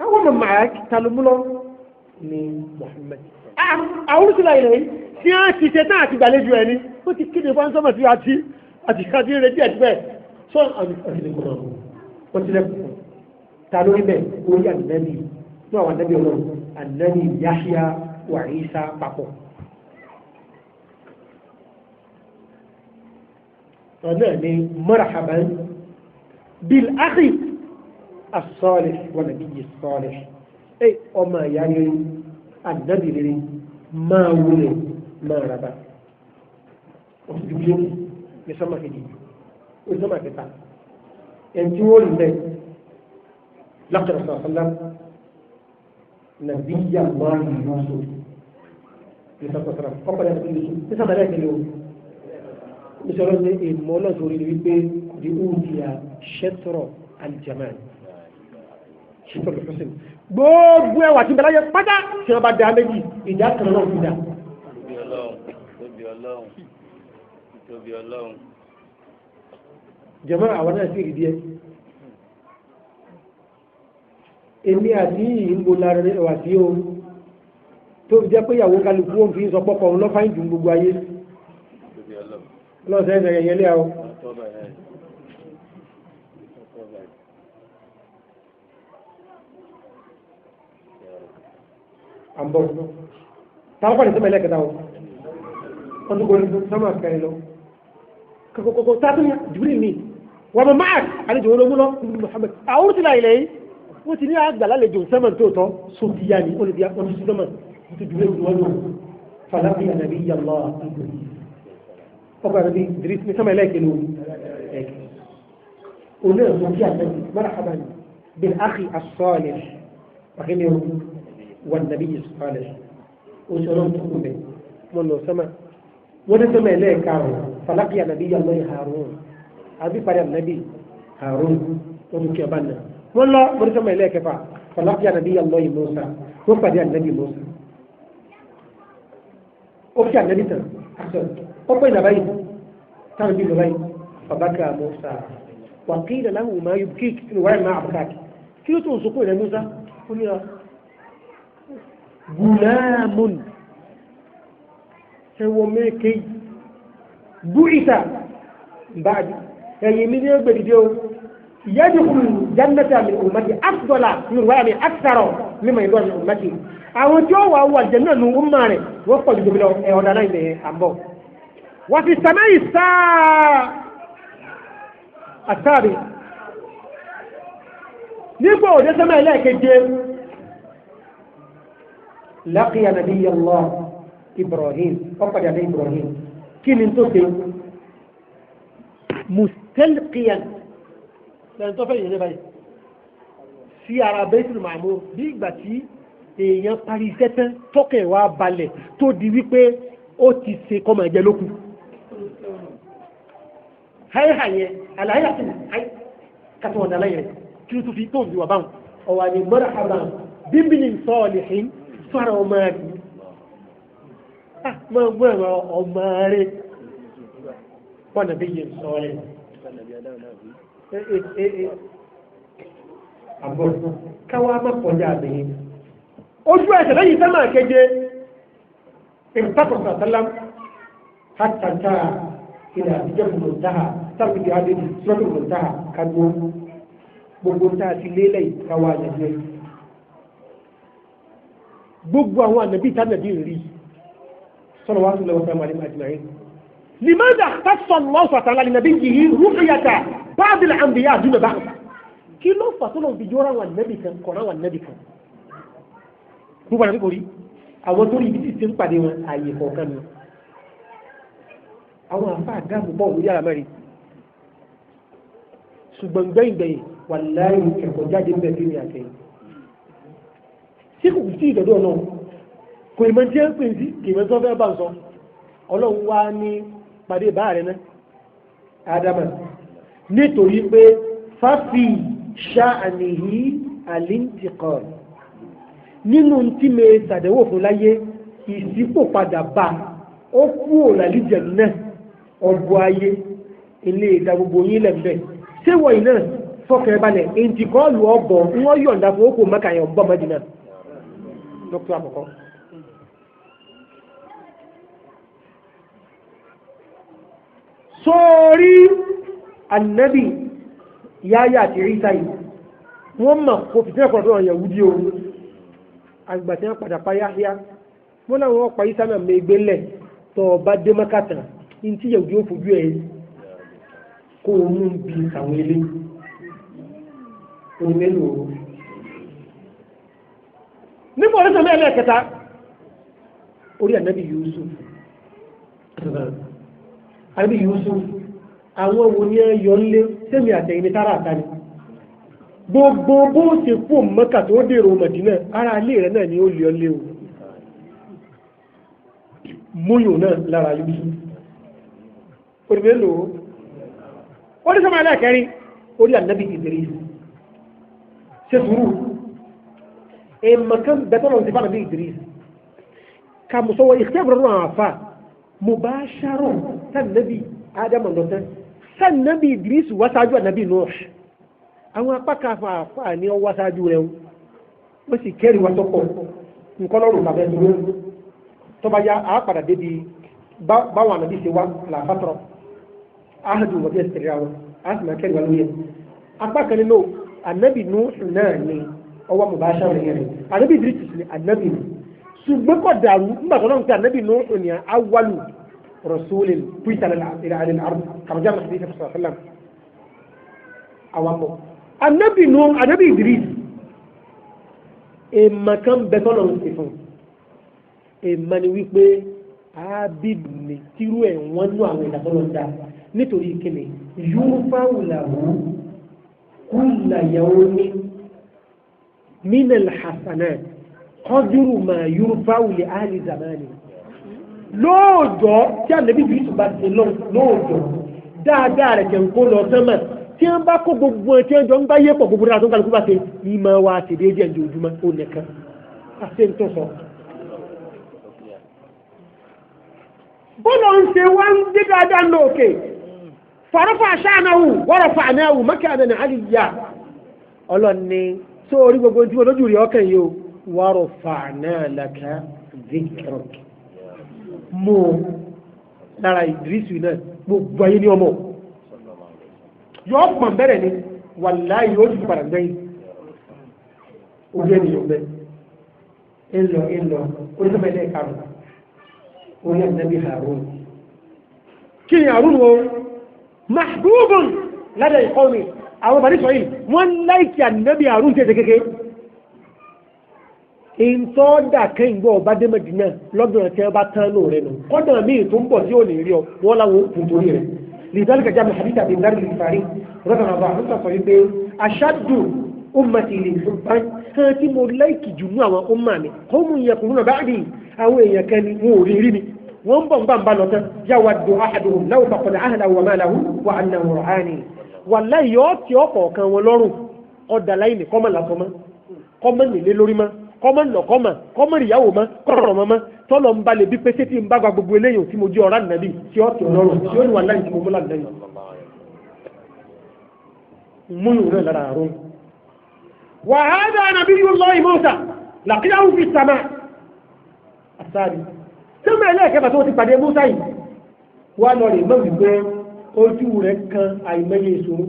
àwọn ọmọ màá ta ló mú lọ ní Muhammad àwọn olùsílà ilẹ̀ yìí tí wọ́n ti ṣe tán àti gbàlejò ẹni ó ti kéde fún sọ́mà tí àti àti àti retí ẹ̀tí bẹ́ẹ̀ sọ wọ́n ti lẹ́kọ̀ọ́ ta lórí bẹ́ẹ̀ orí ànábì ní àwọn ànábì ọlọ́run ànábì Yahya wa Isa papọ̀. Ọ̀nà ni marhaban bil akhi as-salih wa nabiyyi as-salih. Ẹ ọmọ ìyá rere, ànábì rere, máa wulẹ̀ máa raba. Òtún dúdú ní sọ́mà kejì, ó sọ́mà kẹta. Ẹn tí wọ́n rí bẹ́ẹ̀ laqad sọ̀rọ̀sọ́lá nabiyya Allahi Yusuf. Ní sọ́mà sọ̀rọ̀, ọkọ̀ yàtọ̀ Yusuf, ní sọ́mà lẹ́ẹ̀kẹ́ ìṣòro ní ìmọ̀ ọlọ́sọ̀ orí wípé di údìyà ṣẹ́tọ̀rọ̀ alìjàmáà ṣẹ́tọ̀rọ̀ lọ́sìn gbogbo ẹwà tí bẹ̀rẹ̀ yẹ pátá tí wọ́n bá dá méjì ìdá kan náà fi dá. Tóbi Ọlọ́run, tóbi Ọlọ́run, tóbi Ọlọ́run. Jàmáà àwọn náà sì rí díẹ̀. Èmi àti yìí ń bo lára ẹwà sí o tó fi jẹ́ pé ìyàwó kálukú òun fi ń sọ pọ́kọ̀ òun lọ́fà ìdùn gbogbo ayé. Tóbi Ọlọ́run. Lọ́sẹ̀ ẹ̀sẹ̀ yẹn lé àwọn. Àbọ̀ táwọn pàdé sọ́mọ̀ ẹlẹ́kẹta o wọ́n tó gorí sọ́mọ̀ kẹrin lọ kòkòkò tátún Jibril mi wà mọ̀ máa àlejò olómú lọ Muhammad àwọn tí láìlẹ̀ yìí Wọ́n ti ní àgbàlálejò sẹ́mọ̀n tó tọ́ sófìyà ni ó lè di ọdún sẹ́mọ̀n tó dúró ìwọ́n lò fàlàbí ànàbí yàlá ọkọ̀ ànàbí Idris ní sẹ́mọ̀ ẹlẹ́ẹ̀kẹ́ ló oní ẹ̀sùn kí ànàbí marhaban bil akhi as-salih wàhíní wan nabiy as-salih ó sọ ọlọ́run tó kù bẹ̀ wọ́n lọ sẹ́mọ̀ wọ́n ní sẹ́mọ̀ ẹlẹ́ẹ̀karùn fàlàbí ànàbí yàlá Harun àbí parí ànàbí Harun wọ́n tún kí ọba náà wọ́n lọ wọ́n sọ́mọ ilé ẹ̀kẹfà fọláfíà ànàbí yàlọ́ yìí Mùsá wọ́n pàdé ànàbí Mùsá ó fi ànàbí tàn àṣọ ó pè nàbá yìí táwọn bí nàbá yìí fàbákà Mùsá wà kí ìdàlá wù máa yù kí ìwà ìmọ̀ àbùkàkì kí ló tó ń sọkún ìrẹ Mùsá ó ní gùlámùn ẹwọ mẹ́kẹ́ búìsà báàdì ẹ̀yìn mi ní ẹgbẹ̀dìdẹ́ o yadkhulu jannata min ummati afdala min ruwaya akthara mimma yadkhulu min ummati. Àwọn tí ó wà wà jẹ́nà nù umma rẹ̀ wọ́n pọ̀ ju gbogbo ẹ̀ ọ̀dà náà ilẹ̀ àbọ̀. Wà fi sàmáyì sáà àtàrí nígbà òde sẹ́mà ẹlẹ́ẹ̀keje laqiya nabiyallah Ibrahim ọ̀pàdé àdé Ibrahim kí ni tó ṣe mustalqiyan lẹ́yìn tó fẹ́ yìí ní báyìí sí ara Baitul Ma'mur bí ìgbà tí èèyàn parí iṣẹ́ tán tọ́kẹ̀ wá balẹ̀ tó di wípé ó ti ṣe kọ́mọ ẹ̀jẹ̀ lókù. Háyà yẹn àlàyé àti àyè kàtó ọ̀dà láyé rẹ̀ kí ló tó fi tó ń fi wà báwọn. Ọ̀wà ni marhaban bíbélì salihin sọ̀rọ̀ ọmọ rẹ̀. Máa gbọ́ ẹ̀rọ ọmọ rẹ̀ wọ́n nàbí yẹn sọ̀rọ̀ àbọ̀ káwá má kọjá àbẹ̀yẹ. Ojú ẹsẹ̀ lẹ́yìn sẹ́mà keje ìrìtàkùn sàlám hàtàtà ilẹ̀ àtijọ́ mọ̀táhà sábì di adé sọ́dọ̀ mọ̀táhà kágbó gbogbo tá a ti lélẹ̀ káwá àjẹjẹ. Gbogbo àwọn ànàbí tánàbí rí sọ̀rọ̀ wá sílẹ̀ wọ́n sàmà àjùmáyé. Limadha ikhtassa Allahu ta'ala li nabiyyihi ru'yata ba'd al-anbiya duna ba'd. Kí ló fà tó lọ́n fi jọ́ra wà nẹ́bì kan kọ̀ọ̀rọ̀ wà nẹ́bì kan gbogbo àná kò rí àwọn tó rí ibi tí ti ń pàdé wọn ààyè kọ̀ọ̀kan ni àwọn àfa àdáàbò bọ̀ lórí àrà mẹ́rin ṣùgbọ́n gbẹ̀yìngbẹ̀yìn wà láàyè ẹ̀kọ́ jáde ń bẹ̀ fún mi àtẹ̀yìn tí kò sí ìdọ̀dọ̀ náà kò ìmọ̀ tí ń pè sí kì í mọ̀ tí wọ́n fẹ́ bá ń sọ ọlọ́run wá ní pàdé báà rẹ náà ádámà nítorí pé fáfì ṣáàníhì àlíntìkọ̀ọ̀ nínú tí mi ṣàdẹ̀wò fún láyé ìsípò padà bá ó kú òlàlíjẹ̀ náà ọgbọ ayé ilé ìdá gbogbo yín lẹ́m̀bẹ̀ ṣé wọ̀nyí náà fọkàn balẹ̀ ìntìkọ́ọ̀lù ọgbọ̀ wọ́n yọ̀ǹda fún ókò mẹ́kàyàn ń bọ̀ mẹ́dínà dókítà àkọ́kọ́. Sórí ànábì Yáyà àti Ìsá yìí wọ́n mọ̀ kó fìtínà kọ̀ọ̀dọ̀ ọ̀rọ̀ Yahudi o àgbà tí wọ́n padà pa Yáyà wọ́n náà wọ́n pa Ìsá náà mẹ́gbẹ́ lẹ̀ tó ọba dé mọ́kàtà ní tí Yahudi ó fojú ẹ̀ kó o mú bí àwọn ilé onímẹ́lò o. Nígbà orísun mẹ́rin kẹta orí ànábì Yusuf ànábì Yusuf àwọn wo ni ẹ yọ nlé sẹ́mi àtẹ̀yìn ní tára àtàní gbogbo bó ṣe kú Mẹ́kà tó dèrò Mẹdínà ara ilé rẹ̀ náà ni ó lé ọ lé o múyùn náà lára Yusuf onímẹ́lò orí sọ́mọ́ ẹlẹ́ẹ̀kẹrin orí ànábì Idris ṣe sùúrù èèmọ̀kan bẹ́tọ̀lọ̀ ti fánàbí Idris ka musọ́wọ́ ìṣẹ́bùrọ̀ náà àfà mubasharo sànàbí Adam lọ́tẹ́ sànàbí Idris wá sáájú ànàbí Nuh àwọn apá kan àfà ní ọ wá sáájú rẹ̀ ó sì kẹ́rì wá tọ́pọ̀ nǹkan lọ́rùn bàbá ẹni lóhùn tọ́ba ya àápàdà débi báwọn ànàbí ṣe wá làfàtọ̀rọ̀ ahadu wọ́n bí ẹsẹ̀ tẹ̀lé àwọn a sì máa kẹ́rì wá lórí ẹ̀ apá kan nínú ànàbí Nuh náà ni ọwọ́ mubasharo rẹ̀ rẹ̀ ànàbí Idris sì ànàbí ni ṣùgbọ́n kọ̀ dàrú nígbà tó náà ń pè ànábì Nuhu ní awwalu rasulin píta ila al-ard kama jaa hadith sallallahu alaihi wasallam àwọn mọ̀ ànábì Nuhu ànábì Idris Èèmọ̀ kan bẹ tọ́lọ̀ ń ṣe fún. Èèmọ̀ ni wípé ábìlù ni tírú ẹ̀ wọ́n nú àwọn ìdá tọ́lọ̀ ń dá. Nítorí kíni? Yúrúfáwù làwù kulla yawmi minal hasanat qadru ma yúrúfáwù li ahli zamani. Lóòjọ́ tí ànábì Yúsúfù bá ti lọ lóòjọ́ dáadáa rẹ̀ tẹ̀ ń kó lọ sánmà tí wọ́n bá kó gbogbo ẹ̀ tí wọ́n jọ ń bá yé pọ̀ gbogbo dáa tó ń kálukú bá ṣe ní máa wá ṣe déédéé ẹ̀jẹ̀ ojúmọ́ ó nìkan àṣẹ ń tó sọ. Bọ́lá ń ṣe wá ń dé dáadáa ní òkè fàrọ́fà ṣáànáwù wọ́rọ̀fà ànáwù makanan aliyya. Ọlọ́ni sórí gbogbo tí wọ́n lójú rí ọkàn yìí o warafa'na laka dhikrak. Mú lára Ìdírísù náà gbogbo ayé ní ọmọ yọ pọ̀n bẹ̀rẹ̀ ni wàláhì yóò ti padà gbẹ̀yìn ojú ènìyàn bẹ ńlọ ńlọ onísọmọlẹ karùn orí ànábì Harun. Kí ni Harun wo mahbubun ládàá ìkọ́mi àwọn bàbá sọ yìí wọ́n láìkì ànábì Harun tètè kéke ìntọ́ dà kẹ́yìn gbọ́ ọba dé Mẹ́dínà lọ́dún ẹ̀ tí wọ́n bá tán lò rẹ̀ nù kọ́dà míì tó ń bọ̀ tí ò ní rí ọ wọ́n láwọn òkun torí rẹ̀. لذلك جاء من حديث أبي ذر الغفاري رضي الله عنه صحيح أشد أمتي لحبا هاتي مولايك جموع وأمامي قوم يكونون بعدي أو يكن موريرني wọ́n bọ̀ ń bá ń bá lọ tán yawaddu ahaduhum law faqada ahlahu wa malahu wa annahu ra'ani. Wallahi yóò tí ọkọ̀ kan wọn lọ́rùn ọ̀dà láìní kọ́mọ̀ lásán mọ́ kọ́mọ̀ nílé lórí mọ́ kọ́mọ̀ nọ̀kọ́mọ̀ kọ́mọ̀ ìyàwó mọ́ kọ́rọ̀ mọ́ mọ́ tọ́lọ̀ ń balẹ̀ bí pé tí ń bá gba gbogbo eléyìí tí mo jẹ́ ọ̀rá nàbí tí ó tì ọlọ́run tí ó ní wà láyé tí mo mú lànà yìí. Múyùn náà lára àrùn. Wa hadha nabiyullahi Musa laqiyahu fi sama. Àsáàbì. Sọ́mọ ẹlẹ́ẹ̀kẹfà tó ti pàdé Musa yìí. Wá lọ rè mọ́ wípé ojú rẹ̀ kan àìmọye ìṣòro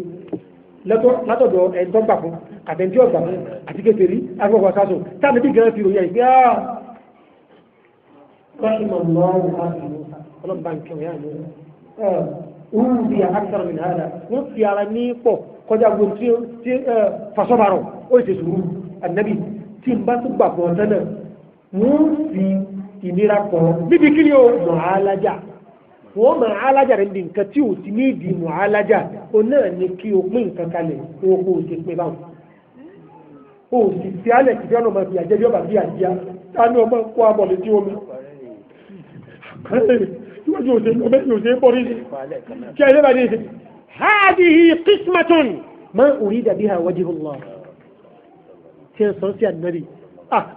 látọ̀dọ̀ ẹ̀ńtọ́ gbà fún àtẹ̀ntí ọ̀gbà fún àti kékeré agbọ̀gbà sásùn táàbí bí gan fi ròyìn àìpé áà ọlọ́mbà nǹkan ọ̀yá mi bí akthar min hada wọ́n fi ara ní pọ̀ kọjá gbogbo tí fasọ́bàrọ̀ ó lè ṣe sùúrù ànábì tí n bá tún gbà fún ọ̀tẹ́ náà wọ́n fi ìnira pọ̀ níbi kí ni o mọ̀álájà wọ́n mọ̀álájà rẹ̀ ní nǹkan tí ò ti ní ìdí mọ̀álájà o náà ní kí o pín nǹkan kalẹ̀ o kò sì pín báwọn o sì fi alẹ̀ kìí ọ̀nà ọmọ ìyàjẹ́ bí ọba bí àjíá tani ọmọ kó abọ̀ létí omi ìwájú òṣè bọ́ ní kí ẹ lébàá ní ìṣe hadihi qismatun ma urida biha wajhullah tí ẹ sọ sí ànábì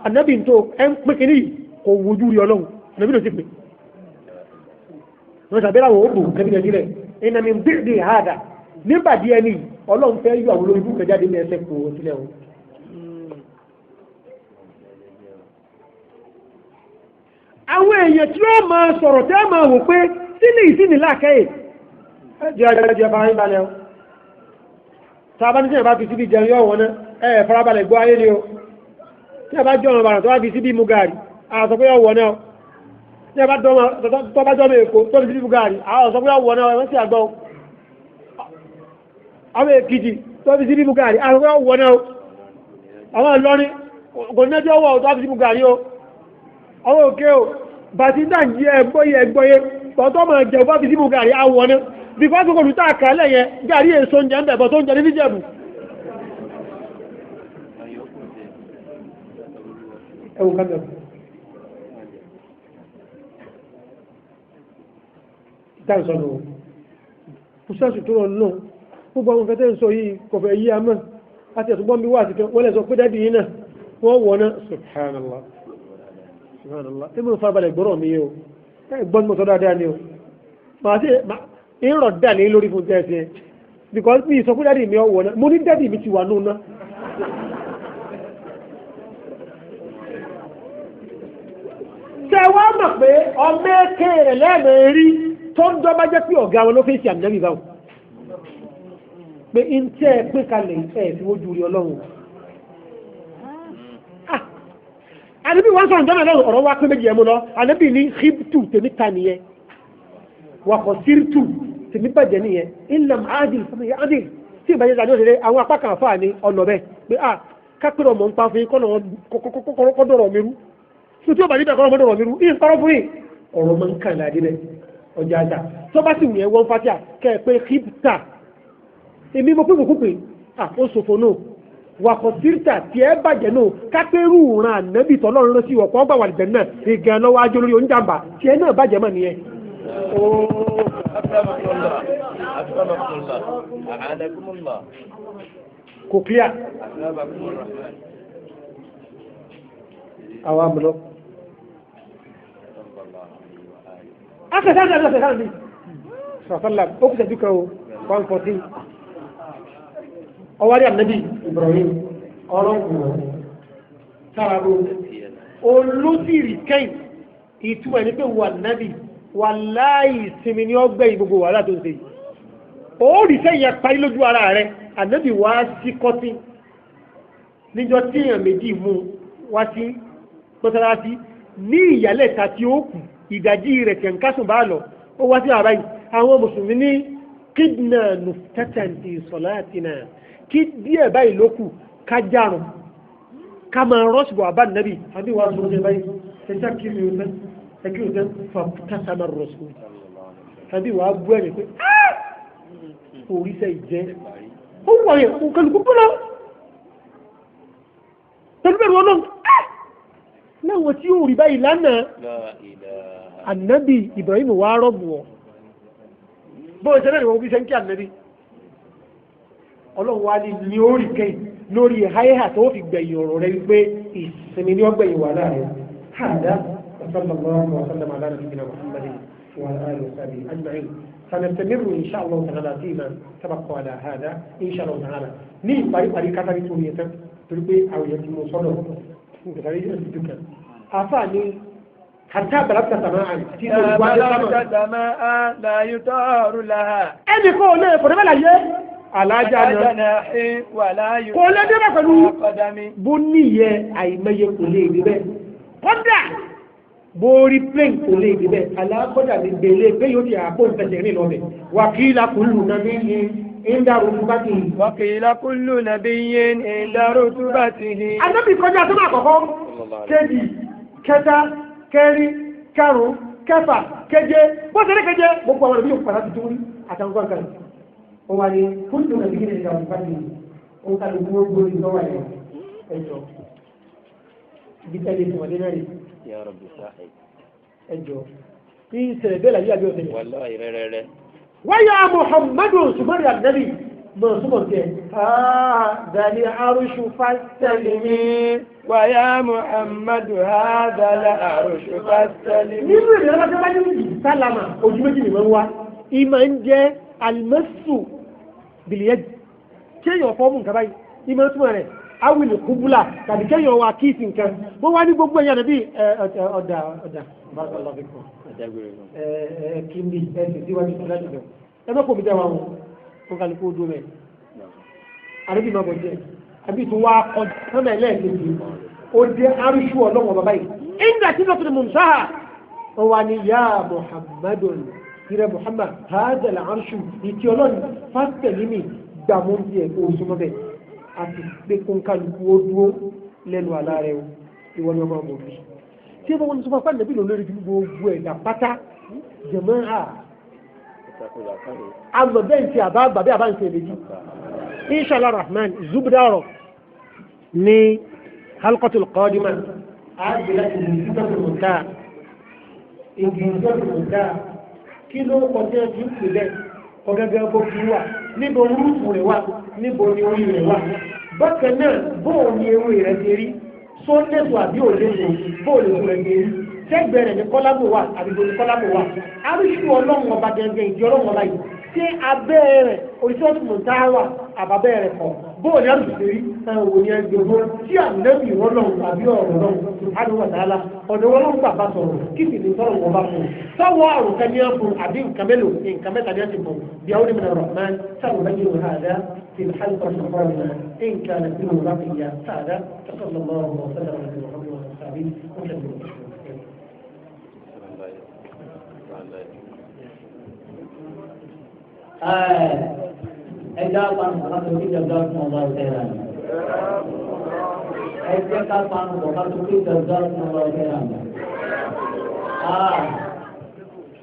ànábì tó ẹ ń pín kínní kò wojú rí ọlọ́run ànábì ló ti pè wọ́n sàbẹ́rẹ́ àwọn òbò kẹ́bí nàìjíríà iná mi bíi hada nígbàdí ẹni ọlọ́run fẹ́ yọ àwọn olórí búkẹ́ jáde ní ẹsẹ̀ kò sílẹ̀ o. Àwọn èèyàn tí ó máa sọ̀rọ̀ tí ó máa wò pé sílì ìsìnì láàkẹ́yè jẹ́ ẹjẹ́ fara ń balẹ̀ o. Tàbá ní sẹ́yìn bá fi síbi jẹun yóò wọ́n ná ẹ farabalẹ̀ gbọ́ ayé ni o. Tí a bá jọ ọmọ bàrà tó bá fi síbi mu gàrí àwọn sọ pé yóò wọ́n náà. Tí a bá tó bá jọ ọmọ èkó tó fi síbi mu gàrí àwọn sọ pé yóò wọ́n náà ẹ wọ́n sì àgbọ̀ àwọn èkìtì tó fi síbi mu gàrí àwọn sọ pé yóò wọ́n náà àwọn Ìlọrin kò ní ẹjọ́ wọ̀ tó fi síbi mu gàrí o. Àwọn òkè o bàtí náà ń jẹ ẹgbọ́yé ẹgbọ́yé tọ́tọ́ máa jẹ bá fi síbù gàrí awọ ní bíkọ́ tó kò lùtà kálẹ̀ yẹn gàrí èso ń jẹ ń bẹ̀bọ̀ tó ń jẹ ní níjẹ̀bù. Ẹwù kábẹ̀ ìta ìsọ̀nù o tó rọ̀ náà gbogbo àwọn kẹtẹ́ ń sọ yìí kọfẹ́ yí a mọ́ àti ẹ̀tùgbọ́n bí wà àti wọ́n lè sọ pé dádì yìí náà wọ́n wọ̀ náà. Subhanallah subhanallah ẹ mọ̀ farabalẹ̀ gbọ́rọ̀ mi yé o ẹ gbọ́n mọ̀ sọ dáadáa ni o màá sí ìrọ̀ dà ní lórí fún tẹ́sí ẹ because mi sọ pé dádì mi ọ̀wọ̀ náà mo ní dádì mi ti wà nù náà. Ṣé wàá mọ̀ pé ọmọ èké rẹ̀ lẹ́ẹ̀mẹ́rí tó ń dọ́gba jẹ́ pé ọ̀gá wọn ló fèsì ànábì báwọn pé ń tẹ́ ẹ pé kalẹ̀ ẹ fi wojú rí ọlọ́run. Ànábì wọn sọ̀rọ̀ jọ́nà lọ́rùn ọ̀rọ̀ wa pé méjì ẹ̀ mú lọ ànábì ní hibtu tèmi ta nìyẹn wakọ̀ sírtù tèmi bàjẹ́ nìyẹn ilam adil fún mi adil tí ìbàjẹ́ tàbí òṣèré àwọn apá kan àfáà ní ọlọ́bẹ pé a Kápẹ́rẹ́ ọmọ ń pa fún yín kọ́nà kọ́dọ̀rọ̀ mi rú. Tó tí ó bá níbẹ̀ kọ́nà kọ́dọ̀rọ̀ mi rú. Ìyẹn parọ́ fún yín. Ọ̀rọ̀ máa ń kàn láàdé bẹ́ẹ̀. Ọjà àjà. Tó bá sì wù yẹn wọ́n fatia kẹ́ ẹ pé hipta. Èmi mo pé kò kúpe. À ó ṣòfò náà. Wàkọ̀ sírìtà tí ẹ bàjẹ́ náà kápẹ́rù ràn ànábì tọ́lọ́run lọ sí ọ̀pọ̀ ọgbà wàlìjẹ́ náà ìgàn lọ́wọ́ ajó lórí oúnjàmbá tí ẹ náà bàjẹ́ mọ́ nìyẹn. Kò clear. Àwọn àmúlọ. Akẹ́sàn àti akẹ́sàn ní. Sọ̀tọ́lá, ó kù sẹ́jú kan o, 114. Ọwárí ànábì Ibrahim, ọ̀rọ̀ kùnà, sára ló. Olóṣìírí kẹ́yìn, ìtumọ̀ ẹni pé wà nábì, wà láì sinmi ní ọgbẹ́ gbogbo wàhálà tó ń ṣe yìí. Ó rí sẹ́yìn apárí lójú ara rẹ̀, ànábì wá sí kọ́tí. Níjọ́ tí èèyàn méjì mú wá sí mọ́sálásí ní ìyálẹ̀ta tí ó kù ìdajì rẹ̀ tẹ̀ ń kásùn bá lọ ó wá sí àbá yìí àwọn mùsùlùmí ní kídnà nùtẹ́tẹ̀ǹtì sọ̀láàtìnà kí díẹ̀ báyìí ló kù ká járun ká máa rọ́ṣùbọ̀ àbá nàbì àbí wàá sọ ṣe báyìí ẹjá kí mi ò tẹ́ ẹkí ò tẹ́ fàtàsàmà rọ̀ṣù àbí wàá bú ẹ̀rẹ̀ pé oríṣẹ́ ìjẹ́ ó wà yẹn kálukú bọ́lá pẹ̀lú bẹ̀rù ọlọ́run láwọn tí ó rí báyìí lánàá ànábì Ibrahim wà rọ́bù ọ́ bó ṣe náà ni wọ́n fi ṣe ń kí ànábì ọlọ́run wá ní ó rí kẹ́yìn lórí háíhà tó fi gbẹ̀yìn ọ̀rọ̀ rẹ wípé ìsinmi ní ọgbẹ̀yìn wà láàrin hàdá sallallahu wa sallam ala nabiyyina Muhammadin wa ala alihi wa sahbihi ajma'in سنستمر إن شاء الله تعالى فيما تبقى على هذا إن شاء الله تعالى ní ìparíparí kátàrí tó yẹ tán torí pé àwọn èèyàn ti mú sọ́dọ̀ nítorí ẹ̀sìn dúkà àfáà ní حتى بلغت سماعا بلغت سماء لا يطار لها ẹnì kan ò lè fọ̀dọ́ bẹ́ẹ̀ láyé alájà náà kò lè débẹ̀ pẹ̀lú bó níyẹ àìmọye kò lè débẹ̀ kódà bó rí plane kò lè débẹ̀ alákọ̀dà ní gbèlè pé yóò ti àpò ìfẹsẹ̀ rìn lọ́bẹ̀ wàkìlá kùlù nàbí ní ìdá rútúbátì. wàkìlá kùlù nàbí yẹn ìdá rútúbátì. anábì kọjá tó máa kọ̀kọ́ kejì kẹta kẹrin karùn-ún kẹfà keje bó ṣe ní keje gbogbo àwọn ẹbí yóò padà tuntun rí àtàwọn kan ó wà ní kúndùn nàbí ní ìdá rútúbátì ó ń kálukú gbogbo ìtọ́wà ẹ̀ ẹjọ́ ibi tẹ́lẹ̀ tí wọ́n dé náà rí Ya Rabbi sahib. ẹjọ́ ní ìṣẹ̀lẹ̀ bẹ́ẹ̀ láyé àbí ọ̀sẹ̀ Wallahi rẹ́rẹ́rẹ́. wáyà muhammadu sumari anabi mọ̀ súnmọ̀ tẹ̀ dàní arúṣù fásitẹ̀lì Wàyà Muhammadu hadha al-arshu fastalimi. nínú ìrìn alájọ́ bá ní sálámà ojú méjì ni wọ́n wá ìmọ̀ ń jẹ́ alimẹ́sù bìlìyẹ́dì kéèyàn fọ́ọ̀mù nǹkan báyìí ìmọ̀ túmọ̀ rẹ̀ awìlì kúbúlà tàbí kéèyàn wá kíìsì nǹkan wọ́n wá ní gbogbo ẹ̀yà nàbí ọ̀dà ọ̀dà barakallahu fikum kí n bí ẹ sì síwájú sí láti bẹ̀rù ẹ bá kò mí dá wa wọn wọn kàlùkù ojú rẹ̀ àríbí máa bọ̀ jẹ́ àbí tó wá kọ sọ́nà ẹlẹ́ẹ̀kejì ó dé arúṣù ọlọ́wọ́n bàbá yìí ìgbà tí lọ́tún ní mùsáà wọ́n wá ní yá muhammadu ìrẹ muhammad hádàlà arúṣù ìtì ọlọ́run fásitẹ̀lì mi gbàmú ti ẹ̀ kó o súnmọ́ bẹ́ẹ̀ àti pé kó ń kálukú ó dúró lẹ́nu àlá rẹ̀ o ìwọ ni ọmọ ọmọ mi tí wọ́n sọ fún ànábì lò lórí gbogbo ẹ̀dá pátá jẹ̀mọ́ à àmọ̀ bẹ́ẹ̀ ti àbá àgbà bí àbá ń ṣe èméjì inshallah rahman zubdaro ní halqatul qadima àgbélá ìgbìyànjú mọ̀tá ìgbìyànjú mọ̀tá kí ló kọjá ti ń pè bẹ́ẹ̀ ọ̀gẹ́gẹ́ bó fi wà níbo rúùtù rẹ̀ wà níbo ni orí rẹ̀ wà bákan náà bóò ni ewé rẹ̀ ti rí só lẹ́tọ̀ àbí ò lẹ́tọ̀ bóò lè rẹ̀ ti rí sẹ́gbẹ̀ẹ́ rẹ̀ ní kọ́lámù wà àbíbo ní kọ́lámù wà arúṣù ọlọ́run ọba gẹ́gẹ́ ìdí ọlọ́run ọba yìí ṣé abẹ́ rẹ̀ oríṣiríṣi mọ̀tá wà àbábẹ́ rẹ̀ kọ̀ bóò ní arúṣù ti rí òwò ní ẹgbẹ̀rún tí ànábì ọlọ́run àbí ọ̀rọ̀ ọlọ́run subhanahu wa ta'ala ọ̀dọ̀ ọlọ́run gbà bá sọ̀rọ̀ kí sì ní sọ̀rọ̀ wọn bá fún un sọ́wọ́ àrùn kan ní ọ̀fun àbí nǹkan mélòó nǹkan mẹ́ta ní ọ̀sìn bọ̀ bí àwọn onímọ̀ rahman sábà bá yẹ wọ́n hàdá في الحلقة القادمة إن كانت منه بقية هذا فصلى الله وسلم على محمد وعلى آله وسلم. Ẹja pa nǹkan tó kí jọjọ fún ọba ìtẹ́ra ni. Ẹ jẹ́ ká panu bọ̀ ká tó pé dandan fún ọlọ́run fẹ́ràn àgbà.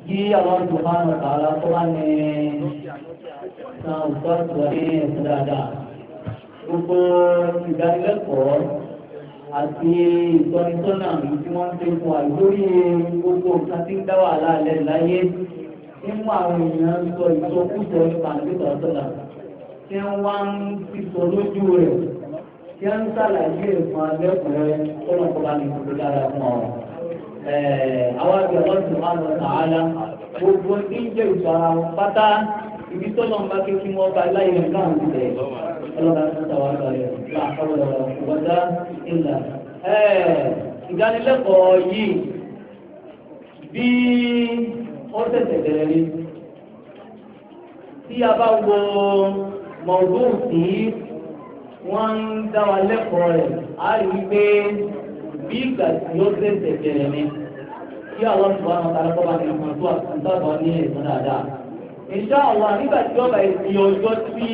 Kí àwọn subhanahu wa ta'ala kó bá ní san òṣìṣẹ́ wa ní ẹ̀sìn dáadáa. Gbogbo ìdánilẹ́kọ̀ọ́ àti ìtọ́nisọ́nà yìí tí wọ́n ń ṣe fún wa lórí gbogbo nǹkan tí ń dá wàhálà lẹ̀ láyé nínú àwọn èèyàn sọ ìsọkúsọ nípa àdúgbò sọ́nà tí wọ́n wá ń sísọ lójú rẹ̀ tí wọ́n ń ṣàlàyé ẹ̀fọn alẹ́kùnrin kọ́lọ́kọ́lá ní ìfòdó dára fún ọ. Àwọn àbí ọlọ́sùn máa ń lọ sàálà gbogbo tí ń jẹ́ ìsọ ara wọn pátá ibi tó lọ́n bá ké kí wọ́n bá láyé nǹkan àwọn ìbẹ̀ ọlọ́ba tó ta wà lọ́rẹ̀ láàkọ́wọ́ wọ́dá ìlà. Ìdánilẹ́kọ̀ọ́ yìí bí ó tẹ̀sẹ̀ bẹ̀rẹ̀ ni tí a bá wo mọ̀ọ́dún tí wọ́n ń dá wa lẹ́kọ̀ọ́ rẹ̀ á rí i pé bí ìgbà tí ó tẹ̀sẹ̀ bẹ̀rẹ̀ ni kí àwọn subhanahu wa ta'ala kọ́ bá ní ọmọ tó àtúntàbọ̀ ní ẹ̀sán dáadáa. Insha Allah nígbà tí ọba ìsìn ọjọ́ tí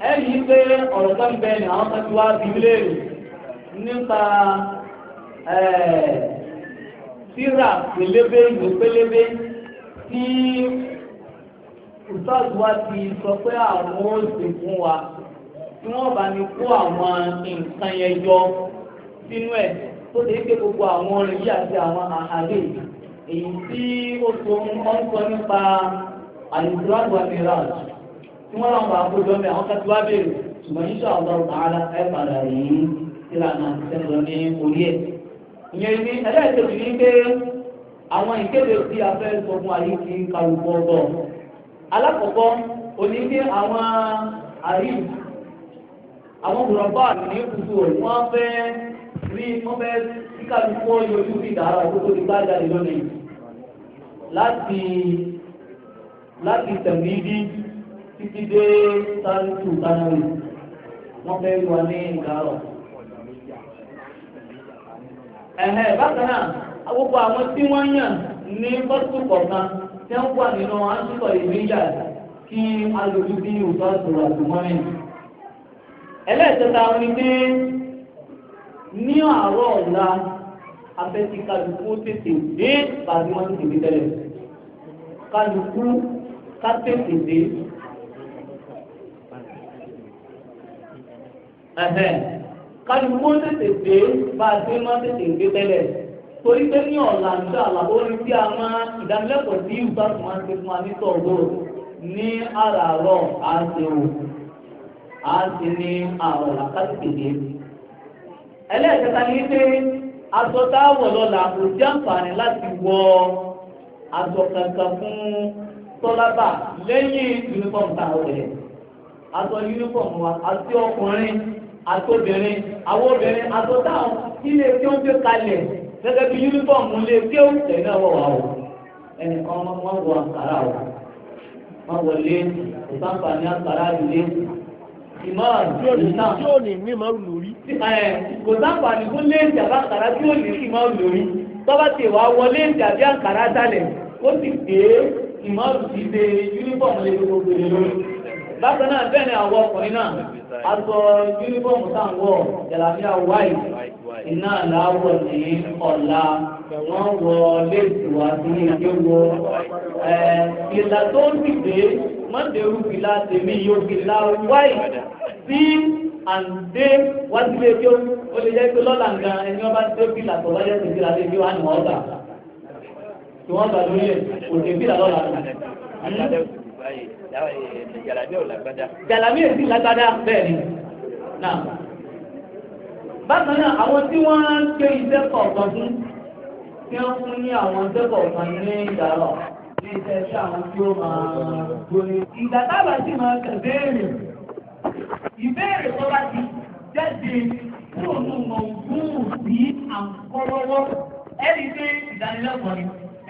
ẹ rí i pé ọ̀rọ̀ kan bẹ ní àwọn kan tí wàá bí léèrè nípa tírà pélébé ìwé pélébé tí ustaz wa ti sọ pé àwọn ó ṣe fún wa tí wọ́n bá ní kó àwọn nǹkan yẹn yọ sínú ẹ̀ tó lè ké gbogbo àwọn orin yìí àti àwọn àhàlẹ́ èyí tí ó so ń sọ nípa al-Isra wa Miraj tí wọ́n láwọn bá kójọ mẹ́ àwọn kan tí wá béèrè ṣùgbọ́n insha Allah ta'ala ẹ̀ padà yìí síra náà ti sẹ́nu lọ ní orí ẹ̀. Ìyẹn ní ẹlẹ́ẹ̀kejì ní pé àwọn ìkéde tí a fẹ́ sọ fún ayé kí kálukú ọgbọ́. Alákọ̀ọ́kọ́ òní pé àwọn àríw àwọn bùrọ̀bá ní kùtù wọ́n fẹ́ rí wọ́n fẹ́ kí kálukú yọjú sí ìdára tó tó ti bá jáde lónìí láti láti tẹ̀mídí títí dé sáńtù kánárì wọ́n fẹ́ rí wa ní ìdárọ̀. Ẹ̀hẹ́ bákan náà gbogbo àwọn tí wọ́n yàn ní bọ́sù kọ̀ọ̀kan tí wọ́n wà nínú aṣíkọ̀ ìgbéyà kí alòjú bí òótọ́ àtòrò àtòmọ́rin. Ẹlẹ́ẹ̀kẹta wọn ni pé ní àárọ̀ ọ̀la afẹ́tí kálukú tètè dé bàbí wọ́n ti tètè tẹ́lẹ̀. Kálukú ká tètè dé. Ẹ̀hẹ́ kálukú tètè dé bá a ti máa tètè dé tẹ́lẹ̀ torí pé ní ọ̀la nígbà àlàbò ní tí a máa ìdánilẹ́kọ̀ọ́ tí ìwúsà tó máa ń ṣe fún wa ní tọ̀gbọ̀ ní àràárọ̀ àṣewò àṣe ní àrọ̀ làkàtìkè dé. Ẹlẹ́ẹ̀kẹta ni pé aṣọ tá a wọ̀ lọ́la kò jẹ́ àǹfààní láti wọ aṣọ kankan fún tọ́lábà lẹ́yìn yúnífọ̀mù tá a wọ̀ tẹ́lẹ̀. Aṣọ yúnífọ̀mù wa àti ọkùnrin àti obìnrin àwọn obìnrin aṣọ táwọn ilé tí ó ń gbé kalẹ̀ gẹ́gẹ́ bí yúnífọ̀mù lè kí ó tẹ̀ náà wọ̀ wá o. Ẹnìkan wọ́n wọ àǹkárá o, wọ́n wọlé kò sáǹfààní àǹkárá ilé. Ìmọ̀ Tí ò ní ní márùn lórí. Kò sáǹfààní fún léèsì àbá àǹkárá tí ò ní ìmọ̀ lórí. Tọ́ba ti wá wọ léèsì àbí àǹkárá sálẹ̀ ó sì gbé ìmọ̀ sí ṣe yúnífọ̀mù lè gbogbo lè lórí. Bákan náà bẹ́ẹ̀ ni àwọn ọkùnrin náà aṣọ yúnífọ̀mù tá à ń wọ̀ jàlámíà white iná làwọ̀ ní ọ̀la wọ́n wọ léèsì wá sí ilé wo ìlà tó ń dìde mọ́tẹ́rù fìlà tèmi yóò fìlà white sí àǹdé wá sílé kí ó lè jẹ́ pé lọ́la nǹkan ẹni wọ́n bá ń dé fìlà tó wáyé sí fìlà lé kí wọ́n á ní wọ́n gbà tí wọ́n gbà lórí ẹ̀ kò dé fìlà lọ́la. Jàlámí èsì lágbádá bẹ́ẹ̀ ni. Náà bákan náà àwọn tí wọ́n ń gbé iṣẹ́ kọ̀ọ̀kan fún tí wọ́n fún ní àwọn iṣẹ́ kọ̀ọ̀kan ní ìdárọ̀ ní iṣẹ́ iṣẹ́ àwọn tí ó máa gbóni. Ìgbà tábà sì máa kàn béèrè ìbéèrè tó bá ti jáde kúrò ní mọ̀ọ́gùn sí àǹkọ́lọ́wọ́ ẹ̀rí pé ìdánilẹ́kọ̀ọ́ ni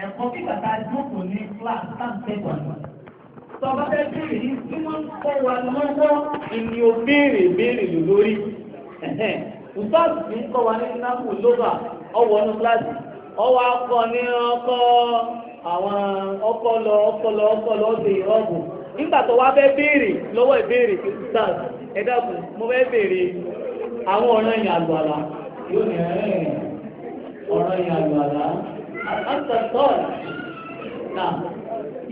ẹ̀kọ́ bí bàtà jókòó ní kíláàsì táǹkẹ́kọ̀ọ́ ni. Tọ́ba fẹ́ béèrè ní tí wọ́n ń kọ́ wa lọ́wọ́ ìní o béèrè béèrè lórí. Ustaz ti ń kọ́ wa ní náfù lóga ọwọ́ ní kíláàsì ọwọ́ akọ ní ọkọ àwọn ọkọlọ ọkọlọ ọkọlọ ọsẹ ìrọ́bù. Nígbà tó wá fẹ́ béèrè lọ́wọ́ ìbéèrè pé Ustaz ẹ dákun mo fẹ́ béèrè Àwọn ọ̀ràn yẹn àlọ́ àlá yóò ní ọ̀ràn yẹn àlọ́ àlá. Àtàtọ́ọ̀lù.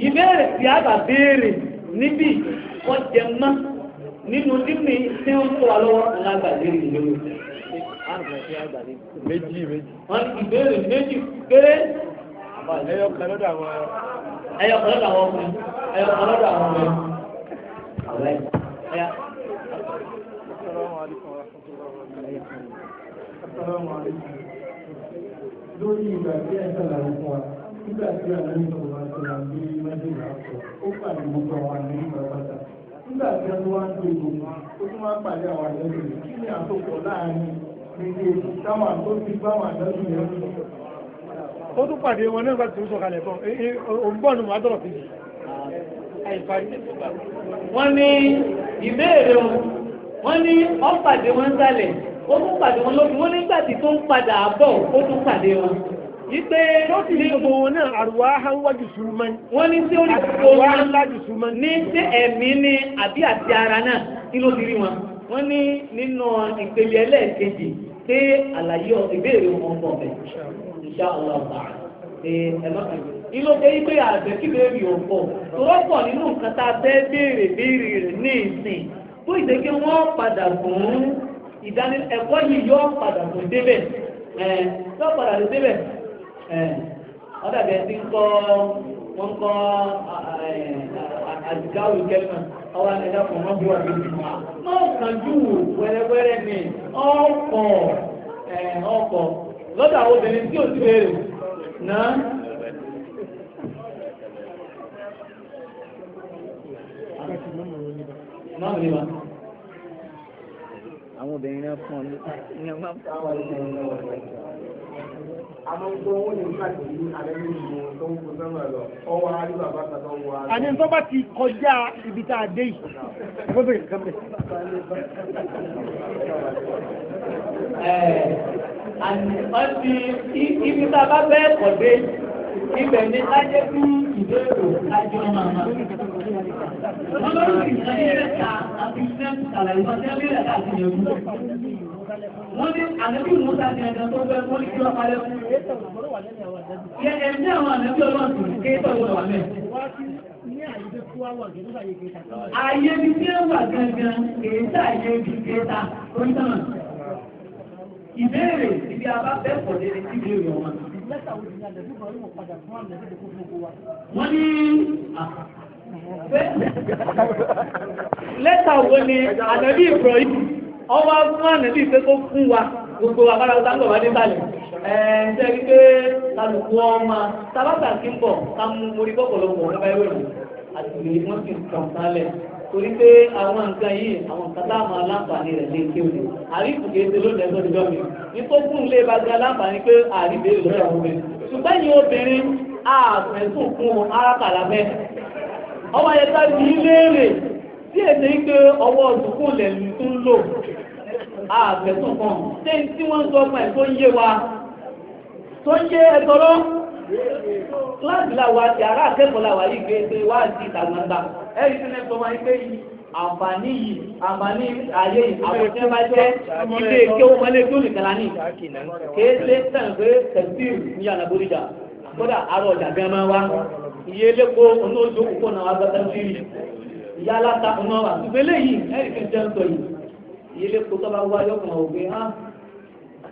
Ìbéèrè tí a bá béèrè níbí wọ́n jẹ mọ́ nínú níbi tí ó ń kó wa lọ́wọ́ alágbàdé ìlú. Méjì méjì. Wọ́n ní ìbéèrè méjì péré. Ẹyọ kan lọ́dọ̀ àwọn. Ẹyọ kan lọ́dọ̀ àwọn ọkùnrin. Ẹyọ kan lọ́dọ̀ àwọn ọkùnrin. Ẹyà. Assalamu alaikum warahmatullahi wabarakatuh. Assalamu alaikum. Lórí ìgbà tí ẹ ṣàlàyé fún wa, nígbà tí àwọn ìṣòro wa ṣe wà ní Májèlé àpò, ó pàdé gbogbo àwọn àmì ìpàpàtà. Nígbà tí wọ́n wá ń gbé gbogbo, ó tún wá pàdé àwọn àjọṣe. Kí ni àsopọ̀ láàárín méjèèjì táwọn tó ti bá àwọn àjọṣe yẹn ń sọ? Ó tún pàdé wọn náà bá ti ń sọ̀kalẹ̀ bọ̀, òun bọ̀ nù máa dọ̀rọ̀ kejì. Wọ́n ní ìbéèrè wọn, wọ́n ní ó pàdé wọn sálẹ̀, ó tún pàdé wọn lókun, wọ́n nígbà tí tó ń padà bọ̀, ó tún pàdé wọn. Wípé Tó sì ní gbogbo wọn náà àrùwá wájú sùnmọ́. Wọ́n ní tí ó rí gbogbo Àrùwá wọn lájú sùnmọ́. ní ṣé ẹ̀mí ni àbí àti ara náà kí ló ti rí wọn. Wọ́n ní nínú ìpele ẹlẹ́ẹ̀kejì pé àlàyé ìbéèrè wọn bọ̀ bẹ̀. Insha Allah ta'ala. Ẹ má kàn yín. Ìlú pé pé àgbẹ̀ kí béèrè ò pọ̀. Tòrọ́pọ̀ nínú nǹkan tá a fẹ́ béèrè béèrè rẹ̀ ní ìsìn. Tó ìṣe kí wọ́n padà fún ẹ̀kọ́ yìí yóò padà fún débẹ̀. Ẹ̀ yóò padà dé débẹ̀. Ẹ̀ ọ̀dàbí ẹ ti ń kọ́ wọ́n kọ́ àdìgáwò kẹ́lìmọ̀ ọwọ́ ẹ̀dá kan wọ́n bí wà bí wà. Máa kánjú wẹ́rẹ́wẹ́rẹ́ ni ọkọ̀ ọkọ̀ lọ́dọ̀ àwọn obìnrin tí ò sí béèrè náà. Máa ní wa. Àwọn obìnrin náà fún ọ ní ọmọ. Àmọ́ tó wọ́n ní káàkiri alẹ́ ní ìlú tó ń kó sẹ́wọ̀n lọ, ọwọ́ àrí bàbá kan tó ń wọ àrí. Àní tó bá ti kọjá ibi tá a dé yìí, wọ́n bẹ̀rẹ̀ kan bẹ̀. Àti ibi tá a bá fẹ́ kọ̀ dé, ibẹ̀ ni ká jẹ́ kí ìbéèrè kájọ́ máa máa. Wọ́n lórí ìsìnkú mẹ́ta àti iṣẹ́ ṣàlàyé ọjọ́ ìbílẹ̀ káàkiri ojú. Wọ́n ní ànábì Mùsá ní ẹ̀dá tó fẹ́ wọ́n ní kí wọ́n parẹ́ fún. Yẹ ẹ̀mí àwọn ànábì Ọlọ́run sì ké tọ̀wọ́ wà mẹ́. Ààyè ibi tí ó wà gangan kìí sáàyè ibi kéta onítọ̀nà. Ìbéèrè ibi a bá fẹ́ pọ̀ dé ní tí ìbéèrè ọmọ. Wọ́n ní lẹ́tà wo ni ànábì Ibrahim ọwọ́ fún ànábì pé kó fún wa gbogbo agbára ọ̀tá ń bọ̀ wá dé sálẹ̀. Ẹ̀ ń pé kálukú ọmọ sábàtà kí ń bọ̀ ká mú orí bọ́pọ̀lọpọ̀ ọ̀rọ̀ báyìí wẹ̀rù àti ìwé wọ́n sì kàn sálẹ̀. Torí pé àwọn nǹkan yìí àwọn nǹkan tá a máa láǹfààní rẹ̀ lé kí o ní. Àríkù kìí ṣe lónìí ẹgbẹ́ ìjọ mi. Ní tó kún lé bá gan láǹfààní pé àríbèrè lọ́dọ̀ àwọn obìnrin. Ṣùgbọ́n ẹ̀yin obìnrin àfẹ́sùn fún arákàlà bẹ́ẹ̀. Ọwọ́ ayẹta bí léèrè tí èdè ń gbé ọwọ́ ọdùnkún lẹ̀lú tó ń lò àfẹ́sùn kan. Ṣé tí wọ́n ń sọ ọmọ ẹ̀ tó ń yé wa? Tó ń yé ẹ̀tọ́rọ́? Kíláàsì làwa àti ará akẹ́kọ̀ọ́ làwa yìí gbé pé wá sí ìta gbangba. Ẹ̀rí tí wọ́n sọ wọn pé àǹfààní yìí, àǹfààní ayé yìí, àwọn tí wọ́n bá jẹ́ ilé kéwọ́ mọ́lé tó nìkan lání. Kéé sàn pé tẹ̀síìrì ní yàrá Bódìjà. Kódà arọ ọjà gan máa wá. Iye lépo ọ̀nà ojú òkú náà wá gbọ́dọ̀ sí rí. Ìyá aláta ọ̀nà wà. Ṣùgbọ́n eléyìí ẹ̀rí fi jẹun sọ yìí. Iye lépo tó bá wá yọkùn ògbé hàn.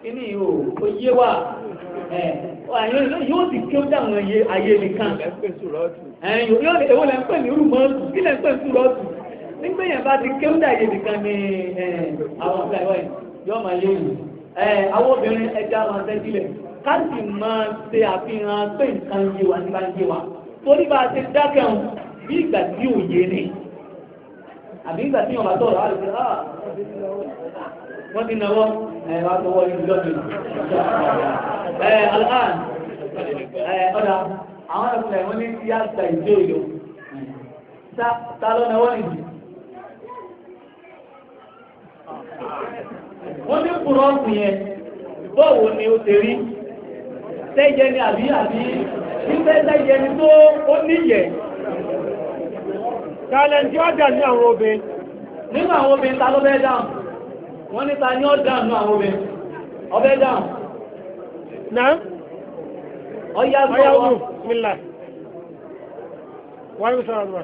Kíní yìí ó yé wa. Yóò sì kí ó dáhùn ayé nìkan. Yóò èwo lẹ́ ń pè ní rúmọ́ọ̀tù, kí lẹ́ ń pè ní súrọ́ọ̀tù. Nígbà yẹn bá ti kí ó dáhùn ayé nìkan ni àwọn ọ̀gá ìwọ̀ yìí yóò máa yé yìí. Àwọn obìnrin ẹja máa tẹ́sílẹ̀. Ká sì máa ṣe àfihàn pé nǹkan yé wa nípa yé wa. Torí bá a ṣe dákẹ́ wọn bí ìgbà tí ò yé ni. Àbí ìgbà tí wọn bá tọ̀rọ̀ á lè fi wọ́n ti náwó ẹ̀ wá tọwọ́ ìlú lọ́dún. Alhan ọ̀dà àwọn ẹ̀fẹ̀ wọ́n ní kí á gba ìjó ìlú. Ta ló náwó nìyí? Wọ́n ní kúrọ́ọ̀sì yẹn bọ́ọ̀wù ni ó ti rí? Sẹ́yẹ ni àbí àbí nígbẹ́ sẹ́yẹ ni tó ó níyẹ̀. Tálẹ̀ntì ọjà ní àwọn obìnrin. Nínú àwọn obìnrin ta ló fẹ́ dáhùn? Wọ́n ní ta ni ó dáhùn àwọn obìnrin? Ọbẹ̀ dáhùn. Náà. Ọya Ọya gbọ́. Ọmọ, bismillah. Wọ́n ń sọ̀rọ̀ àdúrà.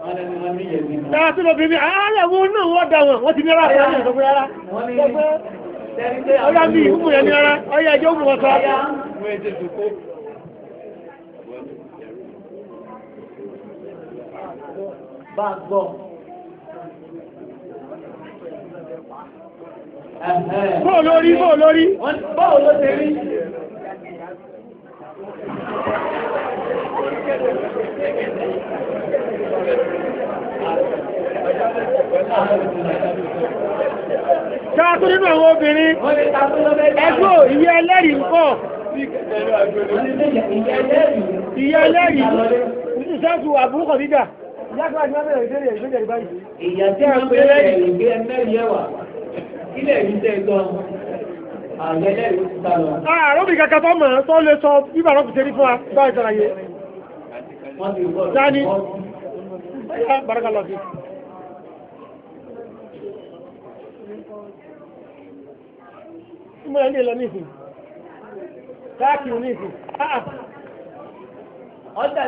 Wọ́n ní wọ́n ní yẹ̀mí. Dáa tó lọ bí mi, ààrẹ wo náà wọ́n dá wọn, wọ́n ti ní rárá fún ọ̀sán fún rárá. Wọ́n ní tẹ́rí pé Ọya mi ìfúnmù yẹn ní rárá, ọya ẹjọ́ òmù wọn sọ. Ọya. Bá a gbọ́. Bóò lórí, bóò lórí. Wọ́n ní báwo ló ṣe rí? Dáa tó nínú àwọn obìnrin, Wọ́n ní ta tó lọ́bẹ̀ dá. ẹgbẹ́ ìyá ẹlẹ́rìí ń kọ́. Wọ́n ní ìyá ẹlẹ́rìí. Ìyá ẹlẹ́rìí, ìṣẹ́sù àbúrúkọ̀ dídà. Ìyá kan àti mẹ́bẹ̀rẹ̀ ìbéèrè ìbéèrè báyìí. Ìyá tí wọ́n bẹ̀rẹ̀ ìgbé ẹmẹ́rìí ẹwà. Kílẹ̀ yìí tẹ́ gan. Ààrẹ ẹlẹ́rìí ó ti sá lọ. Ààrùn mi kankan tó mọ̀ tó lè sọ bí bàrọ̀ fi ṣe rí fún wa bá ìṣàlàyé. Wọ́n ti gbọ́dọ̀. Dání. Ọya, barakallahu fi. Ìmọ̀ ẹ̀ lè lọ ní ìsìn. Káàkiri ní ìsìn. Ah, Ọjà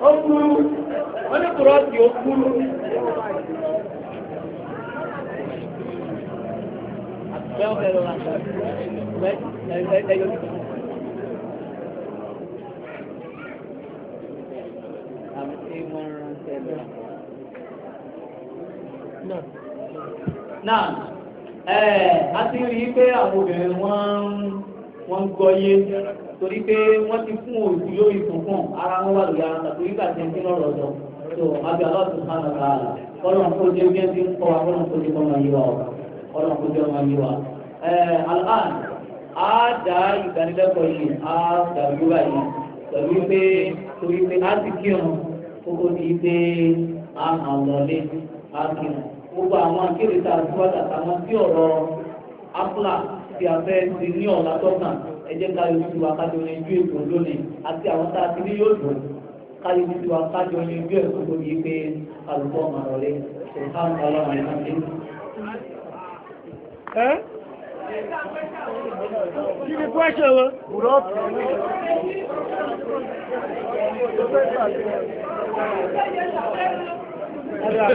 ó kúrú. Wọ́n ní kúrọ́ọ̀tì ó kúrú. náà. Náà, a ti rí i pé àwọn obìnrin wọ́n ń gbọ́yé torí pé wọ́n ti fún òjì lórí funfun ara wọn wà lórí ara tàbí nígbà tí ẹni tí lọ́rọ̀ sọ. So, àbí Allah subhanahu wa ta'ala, kọ́lọ̀ ń kó jẹ́ bí ẹni tí ń kọ́ wa, kọ́lọ̀ ń kó jẹ́ kọ́ máa yé wa o, kọ́lọ̀ ń kó jẹ́ máa yé wa. Al'an, a dá ìdánilẹ́kọ̀ọ́ yìí, a dàbí báyìí pẹ̀lú pé torí pé a ti kírun kókó di pé a máa lọlé a kírun. Gbogbo àwọn akéde tá a gbọ́ àtàwọn tí ọ̀rọ̀ afla tí a fẹ́ ti ní ọ̀la tọ́kàn ẹ jẹ́ ká yọjú wa kájọ yanjú ètò lónìí àti àwọn tá a ti ní yóò dùn ká yọjú wa kájọ yanjú ẹ̀ kókó di pé alùpùpù ọmọ rọlé ṣèkán ọlọ́run ẹ̀ máa ń dé. Ẹ́ kí ni question wọn? Ọ̀dà.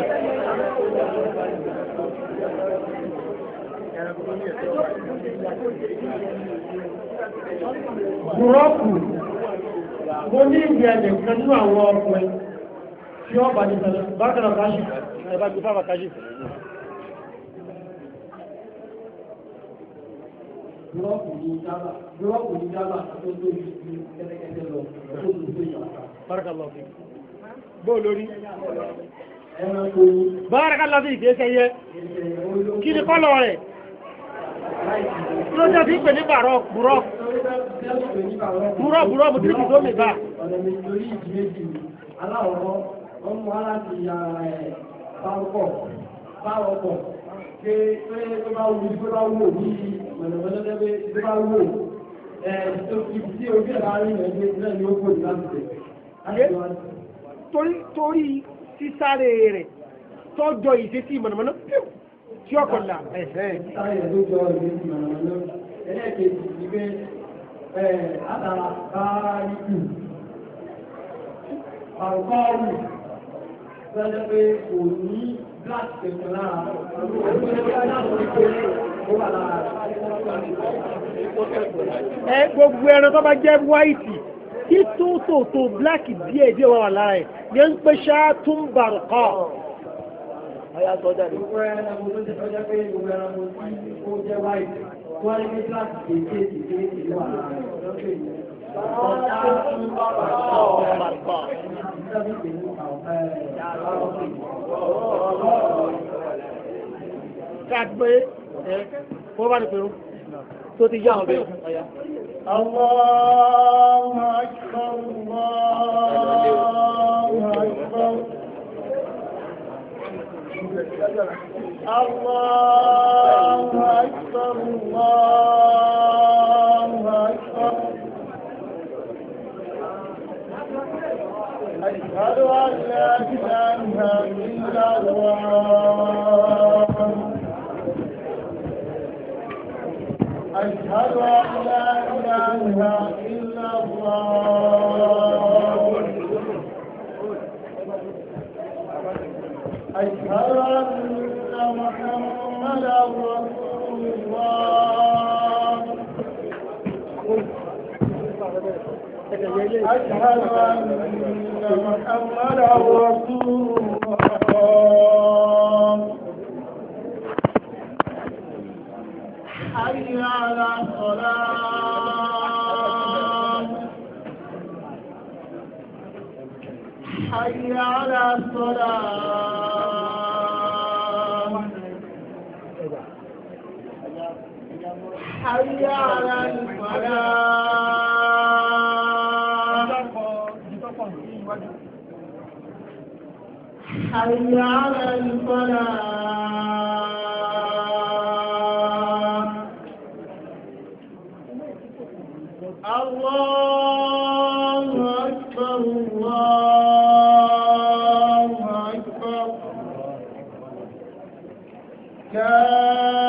Búrọ́kù, mo ní ìgbé ẹ̀jẹ̀ kan nínú àwọn ọkùnrin tí ó bá ní sọ̀rọ̀ bákan náà káṣí, ẹ̀bá gbé fáfà káṣí. Búrọ́kù ní dábà búrọ́kù ní dábà tó tóbi ju kẹ́tẹ́kẹ́tẹ́ lọ tó tó tó ìjàpá. Barakallahu fi. Bóò lórí. Ẹranko ní Barakallahu fi kìí ṣẹyẹ. ẹsẹ̀ olóko Kí ni kọ́lọ̀ rẹ̀? láìsí. Kí ló jẹ́ fi ń pè ní bàrọ̀ búrọ́? Búrọ́ búrọ́ mo tíríkì tó mi bá. Ọ̀nà méjì lórí ìdí méjì ni. Aláwọ̀kọ́, wọ́n mú wá láti ara ẹ̀ bárọ̀pọ̀ bárọ̀pọ̀ pé pé tó bá wù tó bá wù bí mọ̀nàmọ́ná lẹ́gbẹ́ tó bá wù ẹ̀ tó fi tí ojú ẹ̀ bá rí ẹ̀ gbé náà ni ó kò ní láti tẹ̀. Torí torí sísáré rẹ̀ tọ́jọ́ ìṣesí mọ̀nàmọ́ná tí ọkọ̀ là. Ẹ̀hẹ́n. Sáré ẹ̀ ló jọ ìrètí mọ̀nàmọ́ná. Ẹlẹ́ẹ̀kejì ni pé ẹ̀ látara báríkù àrùkọ́ọ̀rù lọ́jọ́ pé kò ní black pẹ̀lú lára ó wà lára Ẹ gbogbo ẹran tó bá jẹ́ wáìtì tí tóótóó bíláàkì díẹ̀ díẹ̀ wà wà lára ẹ̀ ní ń pè ṣáá tún bàrùkọ́. Ọya sọ jáde. gbogbo ẹranko tó jẹ́ ọjọ́ pé gbogbo ẹranko tí ó jẹ́ white tó wá ní pé black kéékèèké kéékèèké ló wà lára rẹ̀ lọ́pẹ̀ yìí. Ọ̀tá tún bàrùkọ́. Káàdì ẹ kó bá ní pẹ̀lú. Tó ti yá àwọn bẹ́ẹ̀. Ọya. Allahu akbar, Allahu akbar. أشهد أن لا إله إلا الله. أشهد أن لا إله إلا الله. أشهد أن محمدا رسول الله. أشهد أن محمدا رسول الله. حي على الصلاة. حي على الصلاة. حي على الفلاح. حي على الفلاح. الله أكبر الله أكبر. لا